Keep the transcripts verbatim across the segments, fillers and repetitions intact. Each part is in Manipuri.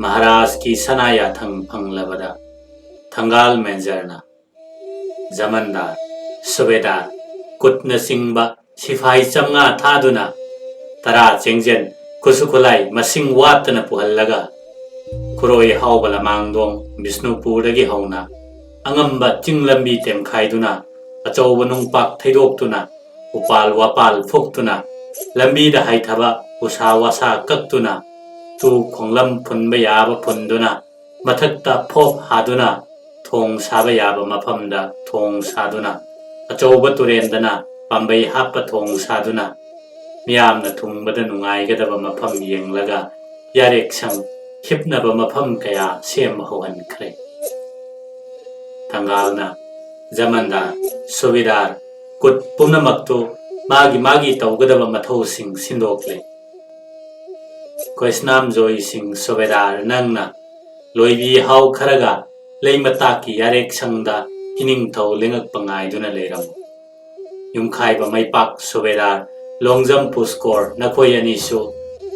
ꯃꯍꯥꯔꯥꯖꯀꯤ ꯁꯅꯥ ꯌꯥꯊꯪ ꯐꯪꯂꯕꯗ ꯊꯪꯒꯥꯜ ꯃꯦꯖꯔꯅ ꯖꯃꯟꯗꯥꯔ, ꯁꯨꯕꯦꯗꯥꯔ, ꯀꯨꯠꯅꯆꯤꯡꯕ ꯁꯤꯐꯥꯏ ꯆꯥꯝꯃꯉꯥ ꯊꯥꯗꯨꯅ ꯇꯔꯥ ꯆꯦꯡꯖꯦꯜ ꯈꯨꯠꯁꯨ ꯈꯨꯠꯂꯥꯏ ꯃꯁꯤꯡ ꯋꯥꯠꯇꯅ ꯄꯨꯍꯜꯂꯒ ꯈꯨꯔꯣꯏ ꯍꯥꯎꯕ ꯂꯃꯥꯡꯗꯣꯡ ꯕꯤꯁꯅꯨꯄꯨꯔꯗꯒꯤ ꯍꯧꯅ ꯑꯉꯝꯕ ꯆꯤꯡ ꯂꯝꯕꯤ ꯇꯦꯝꯈꯥꯏꯗꯨꯅ ꯑꯆꯧꯕ ꯅꯨꯡꯄꯥꯛ ꯊꯩꯗꯣꯛꯇꯨꯅ ꯎꯄꯥꯜ ꯋꯥꯄꯥꯜ ꯐꯨꯛꯇꯨꯅ ꯂꯝꯕꯤꯗ ꯍꯥꯏꯊꯕ ꯎꯁꯥ ꯋꯥꯁꯥ ꯀꯛꯇꯨꯅ ꯇꯨ ꯈꯣꯡꯂꯝ ꯐꯨꯟꯕ ꯌꯥꯕ ꯐꯨꯟꯗꯨꯅ ꯃꯊꯛꯇ ꯐꯣꯞ ꯍꯥꯗꯨꯅ ꯊꯣꯡ ꯁꯥꯕ ꯌꯥꯕ ꯃꯐꯝꯗ ꯊꯣꯡ ꯁꯥꯗꯨꯅ ꯑꯆꯧꯕ ꯇꯨꯔꯦꯟꯗꯅ ꯄꯥꯝꯕꯩ ꯍꯥꯞꯄ ꯊꯣꯡ ꯁꯥꯗꯨꯅ ꯃꯤꯌꯥꯝꯅ ꯊꯨꯡꯕꯗ ꯅꯨꯡꯉꯥꯏꯒꯗꯕ ꯃꯐꯝ ꯌꯦꯡꯂꯒ ꯌꯥꯔꯦꯛꯁꯪ ꯍꯤꯞꯅꯕ ꯃꯐꯝ ꯀꯌꯥ ꯁꯦꯝꯕ ꯍꯧꯍꯟꯈ꯭ꯔꯦ꯫ ꯊꯪꯒꯥꯜꯅ ꯖꯃꯟꯗꯥꯔ, ꯁꯨꯕꯦꯗꯥꯔ, ꯀꯨꯠ ꯄꯨꯝꯅꯃꯛꯇꯨ ꯃꯥꯒꯤ ꯃꯥꯒꯤ ꯇꯧꯒꯗꯕ ꯃꯊꯧꯁꯤꯡ ꯁꯤꯟꯗꯣꯛꯂꯦ꯫ ꯀꯣꯏꯁꯅꯥꯝ ꯖꯣꯏ ꯁꯤꯡ ꯁꯨꯕꯦꯗꯥꯔ ꯅꯪꯅ ꯂꯣꯏꯕꯤ ꯍꯥꯎ ꯈꯔꯒ ꯂꯩ ꯃꯇꯥꯛꯀꯤ ꯌꯥꯔꯦꯛꯁꯪꯗ ꯏꯅꯤꯡꯊꯧ ꯂꯦꯡꯉꯛꯄ ꯉꯥꯏꯗꯨꯅ ꯂꯩꯔꯝꯃꯨ꯫ ꯌꯨꯝꯈꯥꯏꯕ ꯃꯩꯄꯥꯛ ꯁꯨꯕꯦꯗꯥꯔ ꯂꯣꯡꯖꯝ ꯄꯨꯁꯀꯣꯔ ꯅꯈꯣꯏ ꯑꯅꯤꯁꯨ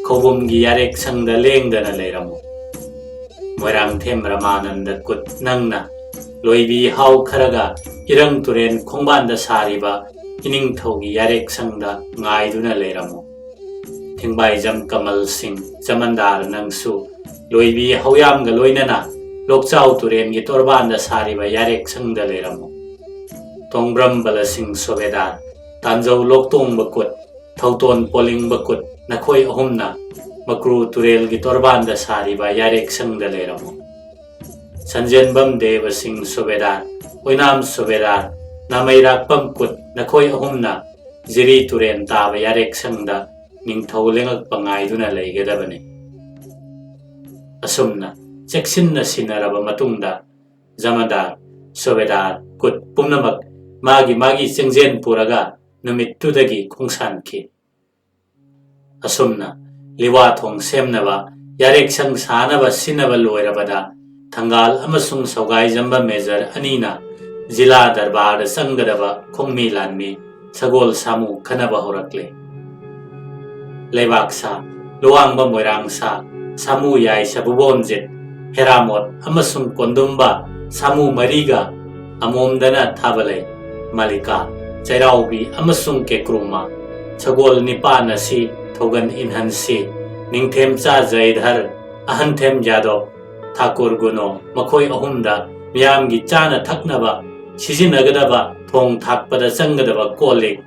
ꯈꯧꯕꯨꯝꯒꯤ ꯌꯥꯔꯦꯛꯁꯪꯗ ꯂꯦꯡꯗꯅ ꯂꯩꯔꯝꯃꯨ꯫ ꯃꯣꯏꯔꯥꯡꯊꯦꯝ ꯔꯃꯥꯅꯟꯗ ꯀꯨꯠ ꯅꯪꯅ ꯂꯣꯏꯕꯤ ꯍꯥꯎ ꯈꯔꯒ ꯏꯔꯪ ꯇꯨꯔꯦꯟ ꯈꯣꯡꯕꯥꯟꯗ ꯁꯥꯔꯤꯕ ꯏꯅꯤꯡꯊꯧꯒꯤ ꯌꯥꯔꯦꯛꯁꯪꯗ ꯉꯥꯏꯗꯨꯅ ꯂꯩꯔꯝꯃꯨ꯫ ꯊꯤꯡꯕꯥꯏꯖꯝ ꯀꯃꯜ ꯁꯤꯡ ꯆꯃꯟꯗꯥꯔ ꯅꯪꯁꯨ ꯂꯣꯏꯕꯤ ꯍꯧꯌꯥꯝꯒ ꯂꯣꯏꯅꯅ ꯂꯣꯛꯆꯥꯎ ꯇꯨꯔꯦꯟꯒꯤ ꯇꯣꯔꯕꯥꯟꯗ ꯁꯥꯔꯤꯕ ꯌꯥꯔꯦꯛꯁꯪꯗ ꯂꯩꯔꯝꯃꯨ꯫ ꯇꯣꯡꯕ꯭ꯔꯝ ꯕꯂꯁꯤꯡ ꯁꯣꯕꯦꯗꯥꯔ, ꯇꯥꯟꯖꯧ ꯂꯣꯛꯇꯣꯡꯕ ꯀꯨꯠ, ꯊꯧꯇꯣꯟ ꯄꯣꯂꯤꯡꯕ ꯀꯨꯠ ꯅꯈꯣꯏ ꯑꯍꯨꯝꯅ ꯃꯀ꯭ꯔꯨ ꯇꯨꯔꯦꯜꯒꯤ ꯇꯣꯔꯕꯥꯟꯗ ꯁꯥꯔꯤꯕ ꯌꯥꯔꯦꯛꯁꯪꯗ ꯂꯩꯔꯝꯃꯨ꯫ ꯁꯟꯖꯦꯟꯕꯝ ꯗꯦꯕ ꯁꯤꯡ ꯁꯨꯕꯦꯗꯥꯔ, ꯑꯣꯏꯅꯥꯝ ꯁꯨꯕꯦꯗꯥꯔ, ꯅꯥꯃꯩꯔꯥꯛꯄꯝ ꯀꯨꯠ ꯅꯈꯣꯏ ꯑꯍꯨꯝꯅ ꯖꯤꯔꯤ ꯇꯨꯔꯦꯟ ꯇꯥꯕ ꯌꯥꯔꯦꯛꯁꯪꯗ ꯅꯤꯡꯊꯧ ꯂꯦꯡꯉꯛꯄ ꯉꯥꯏꯗꯨꯅ ꯂꯩꯒꯗꯕꯅꯤ꯫ ꯑꯁꯨꯝꯅ ꯆꯦꯛꯁꯤꯟꯅ ꯁꯤꯟꯅꯔꯕ ꯃꯇꯨꯡꯗ ꯖꯃꯗꯥꯔ, ꯁꯨꯕꯦꯗꯥꯔ, ꯀꯨꯠ ꯄꯨꯝꯅꯃꯛ ꯃꯥꯒꯤ ꯃꯥꯒꯤ ꯆꯤꯡꯖꯦꯟ ꯄꯨꯔꯒ ꯅꯨꯃꯤꯠꯇꯨꯗꯒꯤ ꯈꯣꯡꯁꯥꯟꯈꯤ꯫ ꯑꯁꯨꯝꯅ ꯂꯤꯋꯥ ꯊꯣꯡ ꯁꯦꯝꯅꯕ, ꯌꯥꯔꯦꯛꯁꯪ ꯁꯥꯅꯕ ꯁꯤꯟꯅꯕ ꯂꯣꯏꯔꯕꯗ ꯊꯪꯒꯥꯜ ꯑꯃꯁꯨꯡ ꯁꯧꯒꯥꯏꯖꯝꯕ ꯃꯦꯖꯔ ꯑꯅꯤꯅ ꯖꯤꯂꯥ ꯗꯔꯕꯥꯔꯗ ꯆꯪꯒꯗꯕ ꯈꯣꯡꯃꯤ ꯂꯥꯟꯃꯤ ꯁꯒꯣꯜ ꯁꯥꯃꯨ ꯈꯟꯅꯕ ꯍꯧꯔꯛꯂꯦ꯫ ꯂꯩꯕꯥꯛ ꯁꯥ, ꯂꯨꯋꯥꯡꯕ ꯃꯣꯏꯔꯥꯡ ꯁꯥ, ꯁꯥꯃꯨ ꯌꯥꯏꯁ ꯕꯨꯕꯣꯟꯖꯤꯠ, ꯍꯦꯔꯥꯃꯣꯠ ꯑꯃꯁꯨꯡ ꯀꯣꯟꯗꯨꯝꯕ ꯁꯥꯃꯨ ꯃꯔꯤꯒ ꯑꯃꯣꯝꯗꯅ ꯊꯥꯕ ꯂꯩ꯫ ꯃꯥꯂꯤꯀꯥ, ꯆꯩꯔꯥꯎꯕꯤ ꯑꯃꯁꯨꯡ ꯀꯦꯀ꯭ꯔꯨꯃꯥ, ꯁꯒꯣꯜ ꯅꯤꯄꯥꯟ ꯑꯁꯤ ꯊꯧꯒꯟ ꯏꯟꯍꯟꯁꯤ꯫ ꯅꯤꯡꯊꯦꯝꯆꯥ ꯖꯌꯙꯔ, ꯑꯍꯟꯊꯦꯝ ꯌꯥꯗꯕ, ꯊꯥꯀꯨꯔ ꯒꯨꯅꯣ, ꯃꯈꯣꯏ ꯑꯍꯨꯝꯗ ꯃꯤꯌꯥꯝꯒꯤ ꯆꯥꯅ ꯊꯛꯅꯕ ꯁꯤꯖꯤꯟꯅꯒꯗꯕ, ꯊꯣꯡ ꯊꯥꯛꯄꯗ ꯆꯪꯒꯗꯕ ꯀꯣꯜ ꯂꯤꯛ,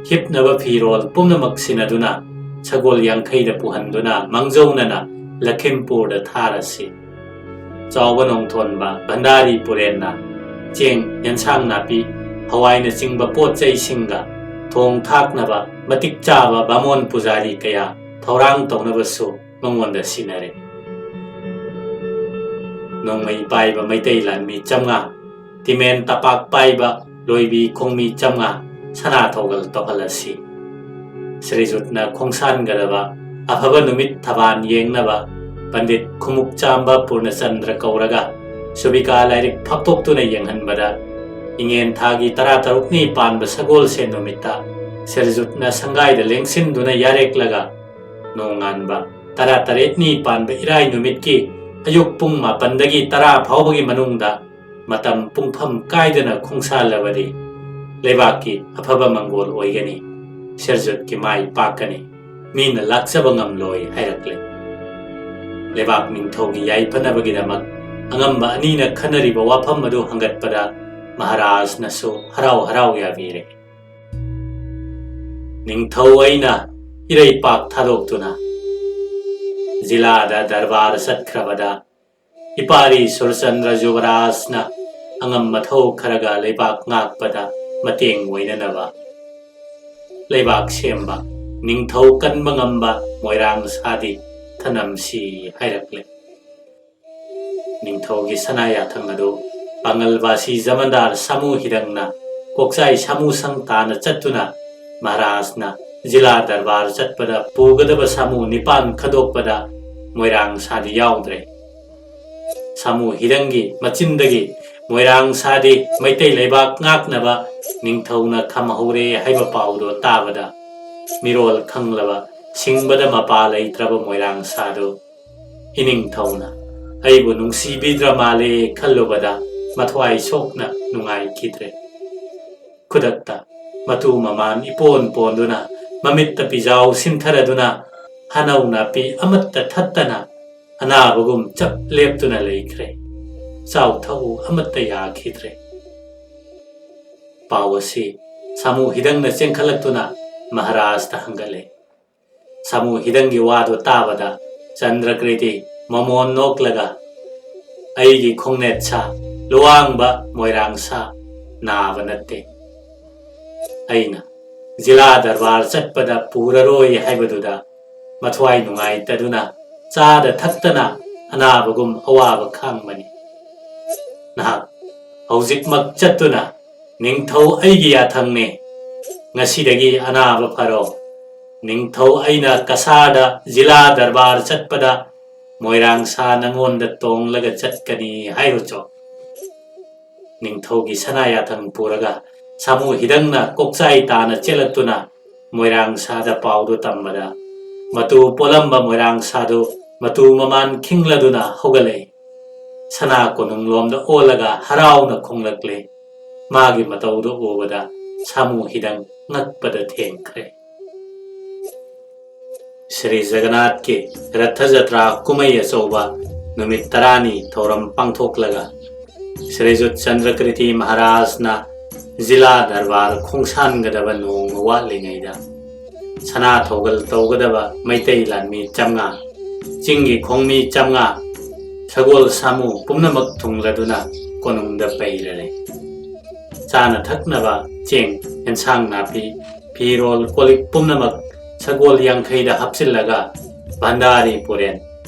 ꯍꯤꯞꯅꯕ ꯐꯤꯔꯣꯜ ꯄꯨꯝꯅꯃꯛ ꯁꯤꯟꯅꯗꯨꯅ ꯁꯒꯣꯜ ꯌꯥꯡꯈꯩꯗ ꯄꯨꯍꯟꯗꯨꯅ ꯃꯥꯡꯖꯧꯅꯅ ꯂꯈꯤꯝꯄꯨꯔꯗ ꯊꯥꯔꯁꯤ꯫ ꯆꯥꯎꯕ ꯅꯣꯡꯊꯣꯟꯕ ꯚꯟꯗꯥꯔꯤ ꯄꯨꯔꯦꯟꯅ ꯆꯦꯡ, ꯌꯦꯟꯁꯥꯡ ꯅꯥꯄꯤ, ꯍꯋꯥꯏꯅꯆꯤꯡꯕ ꯄꯣꯠ ꯆꯩꯁꯤꯡꯒ ꯊꯣꯡ ꯊꯥꯛꯅꯕ ꯃꯇꯤꯛ ꯆꯥꯕ ꯕꯥꯃꯣꯟ ꯄꯨꯖꯥꯔꯤ ꯀꯌꯥ ꯊꯧꯔꯥꯡ ꯇꯧꯅꯕꯁꯨ ꯃꯉꯣꯟꯗ ꯁꯤꯟꯅꯔꯦ꯫ ꯅꯣꯡꯃꯩ ꯄꯥꯏꯕ ꯃꯩꯇꯩ ꯂꯥꯟꯃꯤ ꯆꯥꯝꯃꯉꯥ, ꯇꯤꯃꯦꯟ ꯇꯄꯥꯛ ꯄꯥꯏꯕ ꯂꯣꯏꯕꯤ ꯈꯣꯡꯃꯤ ꯆꯥꯝꯃꯉꯥ ꯁꯅꯥ ꯊꯧꯒꯜ ꯇꯧꯍꯜꯂꯁꯤ꯫ ꯁ꯭ꯔꯤꯖꯨꯠꯅ ꯈꯣꯡꯁꯥꯟꯒꯗꯕ ꯑꯐꯕ ꯅꯨꯃꯤꯠ ꯊꯕꯥꯟ ꯌꯦꯡꯅꯕ ꯄꯟꯗꯤꯠ ꯈꯨꯃꯨꯛ ꯆꯥꯝꯕ ꯄꯨꯔꯅꯆꯟꯗ꯭ꯔ ꯀꯧꯔꯒ ꯁꯨꯕꯤꯀꯥ ꯂꯥꯏꯔꯤꯛ ꯐꯥꯛꯇꯣꯛꯇꯨꯅ ꯌꯦꯡꯍꯟꯕꯗ, ꯏꯉꯦꯟ ꯊꯥꯒꯤ ꯇꯔꯥꯇꯔꯨꯛꯅꯤ ꯄꯥꯟꯕ ꯁꯒꯣꯜꯁꯦꯟ ꯅꯨꯃꯤꯠꯇ ꯁ꯭ꯔꯤꯖꯨꯠꯅ ꯁꯪꯒꯥꯏꯗ ꯂꯦꯡꯁꯤꯟꯗꯨꯅ ꯌꯥꯔꯦꯛꯂꯒ, ꯅꯣꯡꯉꯥꯟꯕ ꯇꯔꯥꯇꯔꯦꯠꯅꯤ ꯄꯥꯟꯕ ꯏꯔꯥꯏ ꯅꯨꯃꯤꯠꯀꯤ ꯑꯌꯨꯛ ꯄꯨꯡ ꯃꯥꯄꯟꯗꯒꯤ ꯇꯔꯥ ꯐꯥꯎꯕꯒꯤ ꯃꯅꯨꯡꯗ ꯃꯇꯝ ꯄꯨꯡꯐꯝ ꯀꯥꯏꯗꯅ ꯈꯣꯡꯁꯥꯜꯂꯕꯗꯤ ꯂꯩꯕꯥꯛꯀꯤ ꯑꯐꯕ ꯃꯪꯒꯣꯜ ꯑꯣꯏꯒꯅꯤ, ꯁꯤꯔꯖꯨꯠꯀꯤ ꯃꯥꯏ ꯄꯥꯛꯀꯅꯤ, ꯃꯤꯅ ꯂꯥꯛꯆꯕ ꯉꯝꯂꯣꯏ ꯍꯥꯏꯔꯛꯂꯦ꯫ ꯂꯩꯕꯥꯛ ꯅꯤꯡꯊꯧꯒꯤ ꯌꯥꯏꯐꯅꯕꯒꯤꯗꯃꯛ ꯑꯉꯝꯕ ꯑꯅꯤꯅ ꯈꯟꯅꯔꯤꯕ ꯋꯥꯐꯝ ꯑꯗꯨ ꯍꯪꯒꯠꯄꯗ ꯃꯍꯥꯔꯥꯖꯅꯁꯨ ꯍꯔꯥꯎ ꯍꯔꯥꯎ ꯌꯥꯕꯤꯔꯦ꯫ ꯅꯤꯡꯊꯧ ꯑꯩꯅ ꯏꯔꯩꯄꯥꯛ ꯊꯥꯗꯣꯛꯇꯨꯅ ꯖꯤꯂꯥꯗ ꯗꯔꯕꯥꯔ ꯆꯠꯈ꯭ꯔꯕꯗ, ꯏꯄꯥꯔꯤ ꯁꯨꯔꯆꯟꯗ꯭ꯔ ꯖꯨꯕꯔꯥꯖꯅ ꯑꯉꯝ ꯃꯊꯧ ꯈꯔꯒ ꯂꯩꯕꯥꯛ ꯉꯥꯛꯄꯗ ꯃꯇꯦꯡ ꯑꯣꯏꯅꯅꯕ ꯂꯩꯕꯥꯛ ꯁꯦꯝꯕ, ꯅꯤꯡꯊꯧ ꯀꯟꯕ ꯉꯝꯕ ꯃꯣꯏꯔꯥꯡ ꯁꯥꯗꯤ ꯊꯅꯝꯁꯤ ꯍꯥꯏꯔꯛꯂꯦ꯫ ꯅꯤꯡꯊꯧꯒꯤ ꯁꯅꯥ ꯌꯥꯊꯪ ꯑꯗꯨ ꯄꯥꯉꯜꯕꯥꯁꯤ ꯖꯃꯟꯗꯥꯔ ꯁꯥꯃꯨ ꯍꯤꯗꯪꯅ ꯀꯣꯛꯆꯥꯏ ꯁꯥꯃꯨ ꯁꯪ ꯇꯥꯅ ꯆꯠꯇꯨꯅ ꯃꯍꯥꯔꯥꯖꯅ ꯖꯤꯂꯥ ꯗꯔꯕꯥꯔ ꯆꯠꯄꯗ ꯄꯨꯒꯗꯕ ꯁꯥꯃꯨ ꯅꯤꯄꯥꯟ ꯈꯟꯗꯣꯛꯄꯗ ꯃꯣꯏꯔꯥꯡ ꯁꯥꯗꯤ ꯌꯥꯎꯗ꯭ꯔꯦ꯫ ꯁꯥꯃꯨ ꯍꯤꯗꯪꯒꯤ ꯃꯆꯤꯟꯗꯒꯤ ꯃꯣꯏꯔꯥꯡ ꯁꯥꯗꯤ ꯃꯩꯇꯩ ꯂꯩꯕꯥꯛ ꯉꯥꯛꯅꯕ ꯅꯤꯡꯊꯧꯅ ꯈꯝꯍꯧꯔꯦ ꯍꯥꯏꯕ ꯄꯥꯎꯗꯣ ꯇꯥꯕꯗ, ꯃꯤꯔꯣꯜ ꯈꯪꯂꯕ ꯁꯤꯡꯕꯗ ꯃꯄꯥ ꯂꯩꯇ꯭ꯔꯕ ꯃꯣꯏꯔꯥꯡ ꯁꯥꯗꯨ ꯏꯅꯤꯡꯊꯧꯅ ꯑꯩꯕꯨ ꯅꯨꯡꯁꯤꯕꯤꯗ꯭ꯔ ꯃꯥꯜꯂꯦ ꯈꯜꯂꯨꯕꯗ ꯃꯊ꯭ꯋꯥꯏ ꯁꯣꯛꯅ ꯅꯨꯡꯉꯥꯏꯈꯤꯗ꯭ꯔꯦ꯫ ꯈꯨꯗꯛꯇ ꯃꯇꯨ ꯃꯃꯥꯟ ꯏꯄꯣꯟ ꯄꯣꯟꯗꯨꯅ, ꯃꯃꯤꯠꯇ ꯄꯤꯖꯥꯎ ꯁꯤꯝꯊꯔꯗꯨꯅ, ꯍꯅꯧ ꯅꯥꯄꯤ ꯑꯃꯠꯇ ꯊꯠꯇꯅ ꯑꯅꯥꯕꯒꯨꯝ ꯆꯞ ꯂꯦꯞꯇꯨꯅ ꯂꯩꯈ꯭ꯔꯦ꯫ ꯆꯥꯎ ꯊꯛꯎ ꯑꯃꯠꯇ ꯌꯥꯈꯤꯗ꯭ꯔꯦ꯫ ꯄꯥꯎ ꯑꯁꯤ ꯁꯥꯃꯨ ꯍꯤꯗꯪꯅ ꯆꯦꯟꯈꯠꯂꯛꯇꯨꯅ ꯃꯍꯥꯔꯥꯖꯇ ꯍꯪꯒꯠꯂꯦ꯫ ꯁꯥꯃꯨ ꯍꯤꯗꯪꯒꯤ ꯋꯥꯗꯨ ꯇꯥꯕꯗ ꯆꯟꯗ꯭ꯔꯀ꯭ꯔꯤꯇꯤ ꯃꯃꯣꯟ ꯅꯣꯛꯂꯒ, "ꯑꯩꯒꯤ ꯈꯣꯡꯅꯦꯠ ꯁꯥ, ꯂꯨꯋꯥꯡꯕ ꯃꯣꯏꯔꯥꯡ ꯁꯥ ꯅꯥꯕ ꯅꯠꯇꯦ꯫ ꯑꯩꯅ ꯖꯤꯂꯥ ꯗꯔꯕꯥꯔ ꯆꯠꯄꯗ ꯄꯨꯔꯔꯣꯏ ꯍꯥꯏꯕꯗꯨꯗ ꯃꯊ꯭ꯋꯥꯏ ꯅꯨꯡꯉꯥꯏꯇꯗꯨꯅ ꯆꯥꯗ ꯊꯛꯇꯅ ꯑꯅꯥꯕꯒꯨꯝ ꯑꯋꯥꯕ ꯈꯥꯡꯕꯅꯤ꯫ ꯅꯍꯥꯛ ꯍꯧꯖꯤꯛꯃꯛ ꯆꯠꯇꯨꯅ, 'ꯅꯤꯡꯊꯧ ꯑꯩꯒꯤ ꯌꯥꯊꯪꯅꯦ, ꯉꯁꯤꯗꯒꯤ ꯑꯅꯥꯕ ꯐꯔꯣ꯫ ꯅꯤꯡꯊꯧ ꯑꯩꯅ ꯀꯁꯥꯔꯗ ꯖꯤꯂꯥ ꯗꯔꯕꯥꯔ ꯆꯠꯄꯗ ꯃꯣꯏꯔꯥꯡ ꯁꯥ ꯅꯉꯣꯟꯗ ꯇꯣꯡꯂꯒ ꯆꯠꯀꯅꯤ' ꯍꯥꯏꯔꯨꯆꯣ"꯫ ꯅꯤꯡꯊꯧꯒꯤ ꯁꯅꯥ ꯌꯥꯊꯪ ꯄꯨꯔꯒ ꯁꯥꯃꯨ ꯍꯤꯗꯪꯅ ꯀꯣꯛꯆꯥꯏ ꯇꯥꯅ ꯆꯦꯜꯂꯛꯇꯨꯅ ꯃꯣꯏꯔꯥꯡ ꯁꯥꯗ ꯄꯥꯎꯗꯨ ꯇꯝꯕꯗ, ꯃꯇꯨ ꯄꯣꯜꯂꯝꯕ ꯃꯣꯏꯔꯥꯡ ꯁꯥꯗꯨ ꯃꯇꯨ ꯃꯃꯥꯟ ꯈꯤꯡꯂꯗꯨꯅ ꯍꯧꯒꯠꯂꯛꯏ꯫ ꯁꯅꯥ ꯀꯣꯅꯨꯡꯂꯣꯝꯗ ꯑꯣꯜꯂꯒ ꯍꯔꯥꯎꯅ ꯈꯣꯡꯂꯛꯂꯦ꯫ ꯃꯥꯒꯤ ꯃꯇꯧꯗꯨ ꯎꯕꯗ ꯁꯥꯃꯨ ꯍꯤꯗꯪ ꯉꯛꯄꯗ ꯊꯦꯡꯈ꯭ꯔꯦ꯫ ꯁ꯭ꯔꯤ ꯖꯒꯟꯅꯥꯊꯀꯤ ꯔꯊ ꯖꯇ꯭ꯔꯥ ꯀꯨꯝꯍꯩ ꯑꯆꯧꯕ ꯅꯨꯃꯤꯠ ꯇꯔꯥꯅꯤ ꯊꯧꯔꯝ ꯄꯥꯡꯊꯣꯛꯂꯒ, ꯁ꯭ꯔꯤꯖꯨꯠ ꯆꯟꯗ꯭ꯔꯀ꯭ꯔꯤꯇꯤ ꯃꯍꯥꯔꯥꯖꯅ ꯖꯤꯂꯥ ꯗꯔꯕꯥꯔ ꯈꯣꯡꯁꯥꯟꯒꯗꯕ ꯅꯣꯡꯃ ꯋꯥꯠꯂꯤꯉꯩꯗ, ꯁꯅꯥ ꯊꯧꯒꯜ ꯇꯧꯒꯗꯕ ꯃꯩꯇꯩ ꯂꯥꯟꯃꯤ ꯆꯥꯝꯃꯉꯥ, ꯆꯤꯡꯒꯤ ꯈꯣꯡꯃꯤ ꯆꯥꯝꯃꯉꯥ, ꯁꯒꯣꯜ ꯁꯥꯃꯨ ꯄꯨꯝꯅꯃꯛ ꯊꯨꯡꯂꯗꯨꯅ ꯀꯣꯅꯨꯡꯗ ꯄꯩꯔꯔꯦ꯫ ꯆꯥꯅ ꯊꯛꯅꯕ ꯆꯦꯡ, ꯑꯦꯟꯁꯥꯡ ꯅꯥꯄꯤ, ꯐꯤꯔꯣꯜ ꯀꯣꯜꯂꯤꯛ ꯄꯨꯝꯅꯃꯛ ꯁꯒꯣꯜ ꯌꯥꯡꯈꯩꯗ ꯍꯥꯞꯆꯤꯜꯂꯒ ꯚꯟꯗꯥꯔꯤ ꯄꯨꯔꯦꯟ,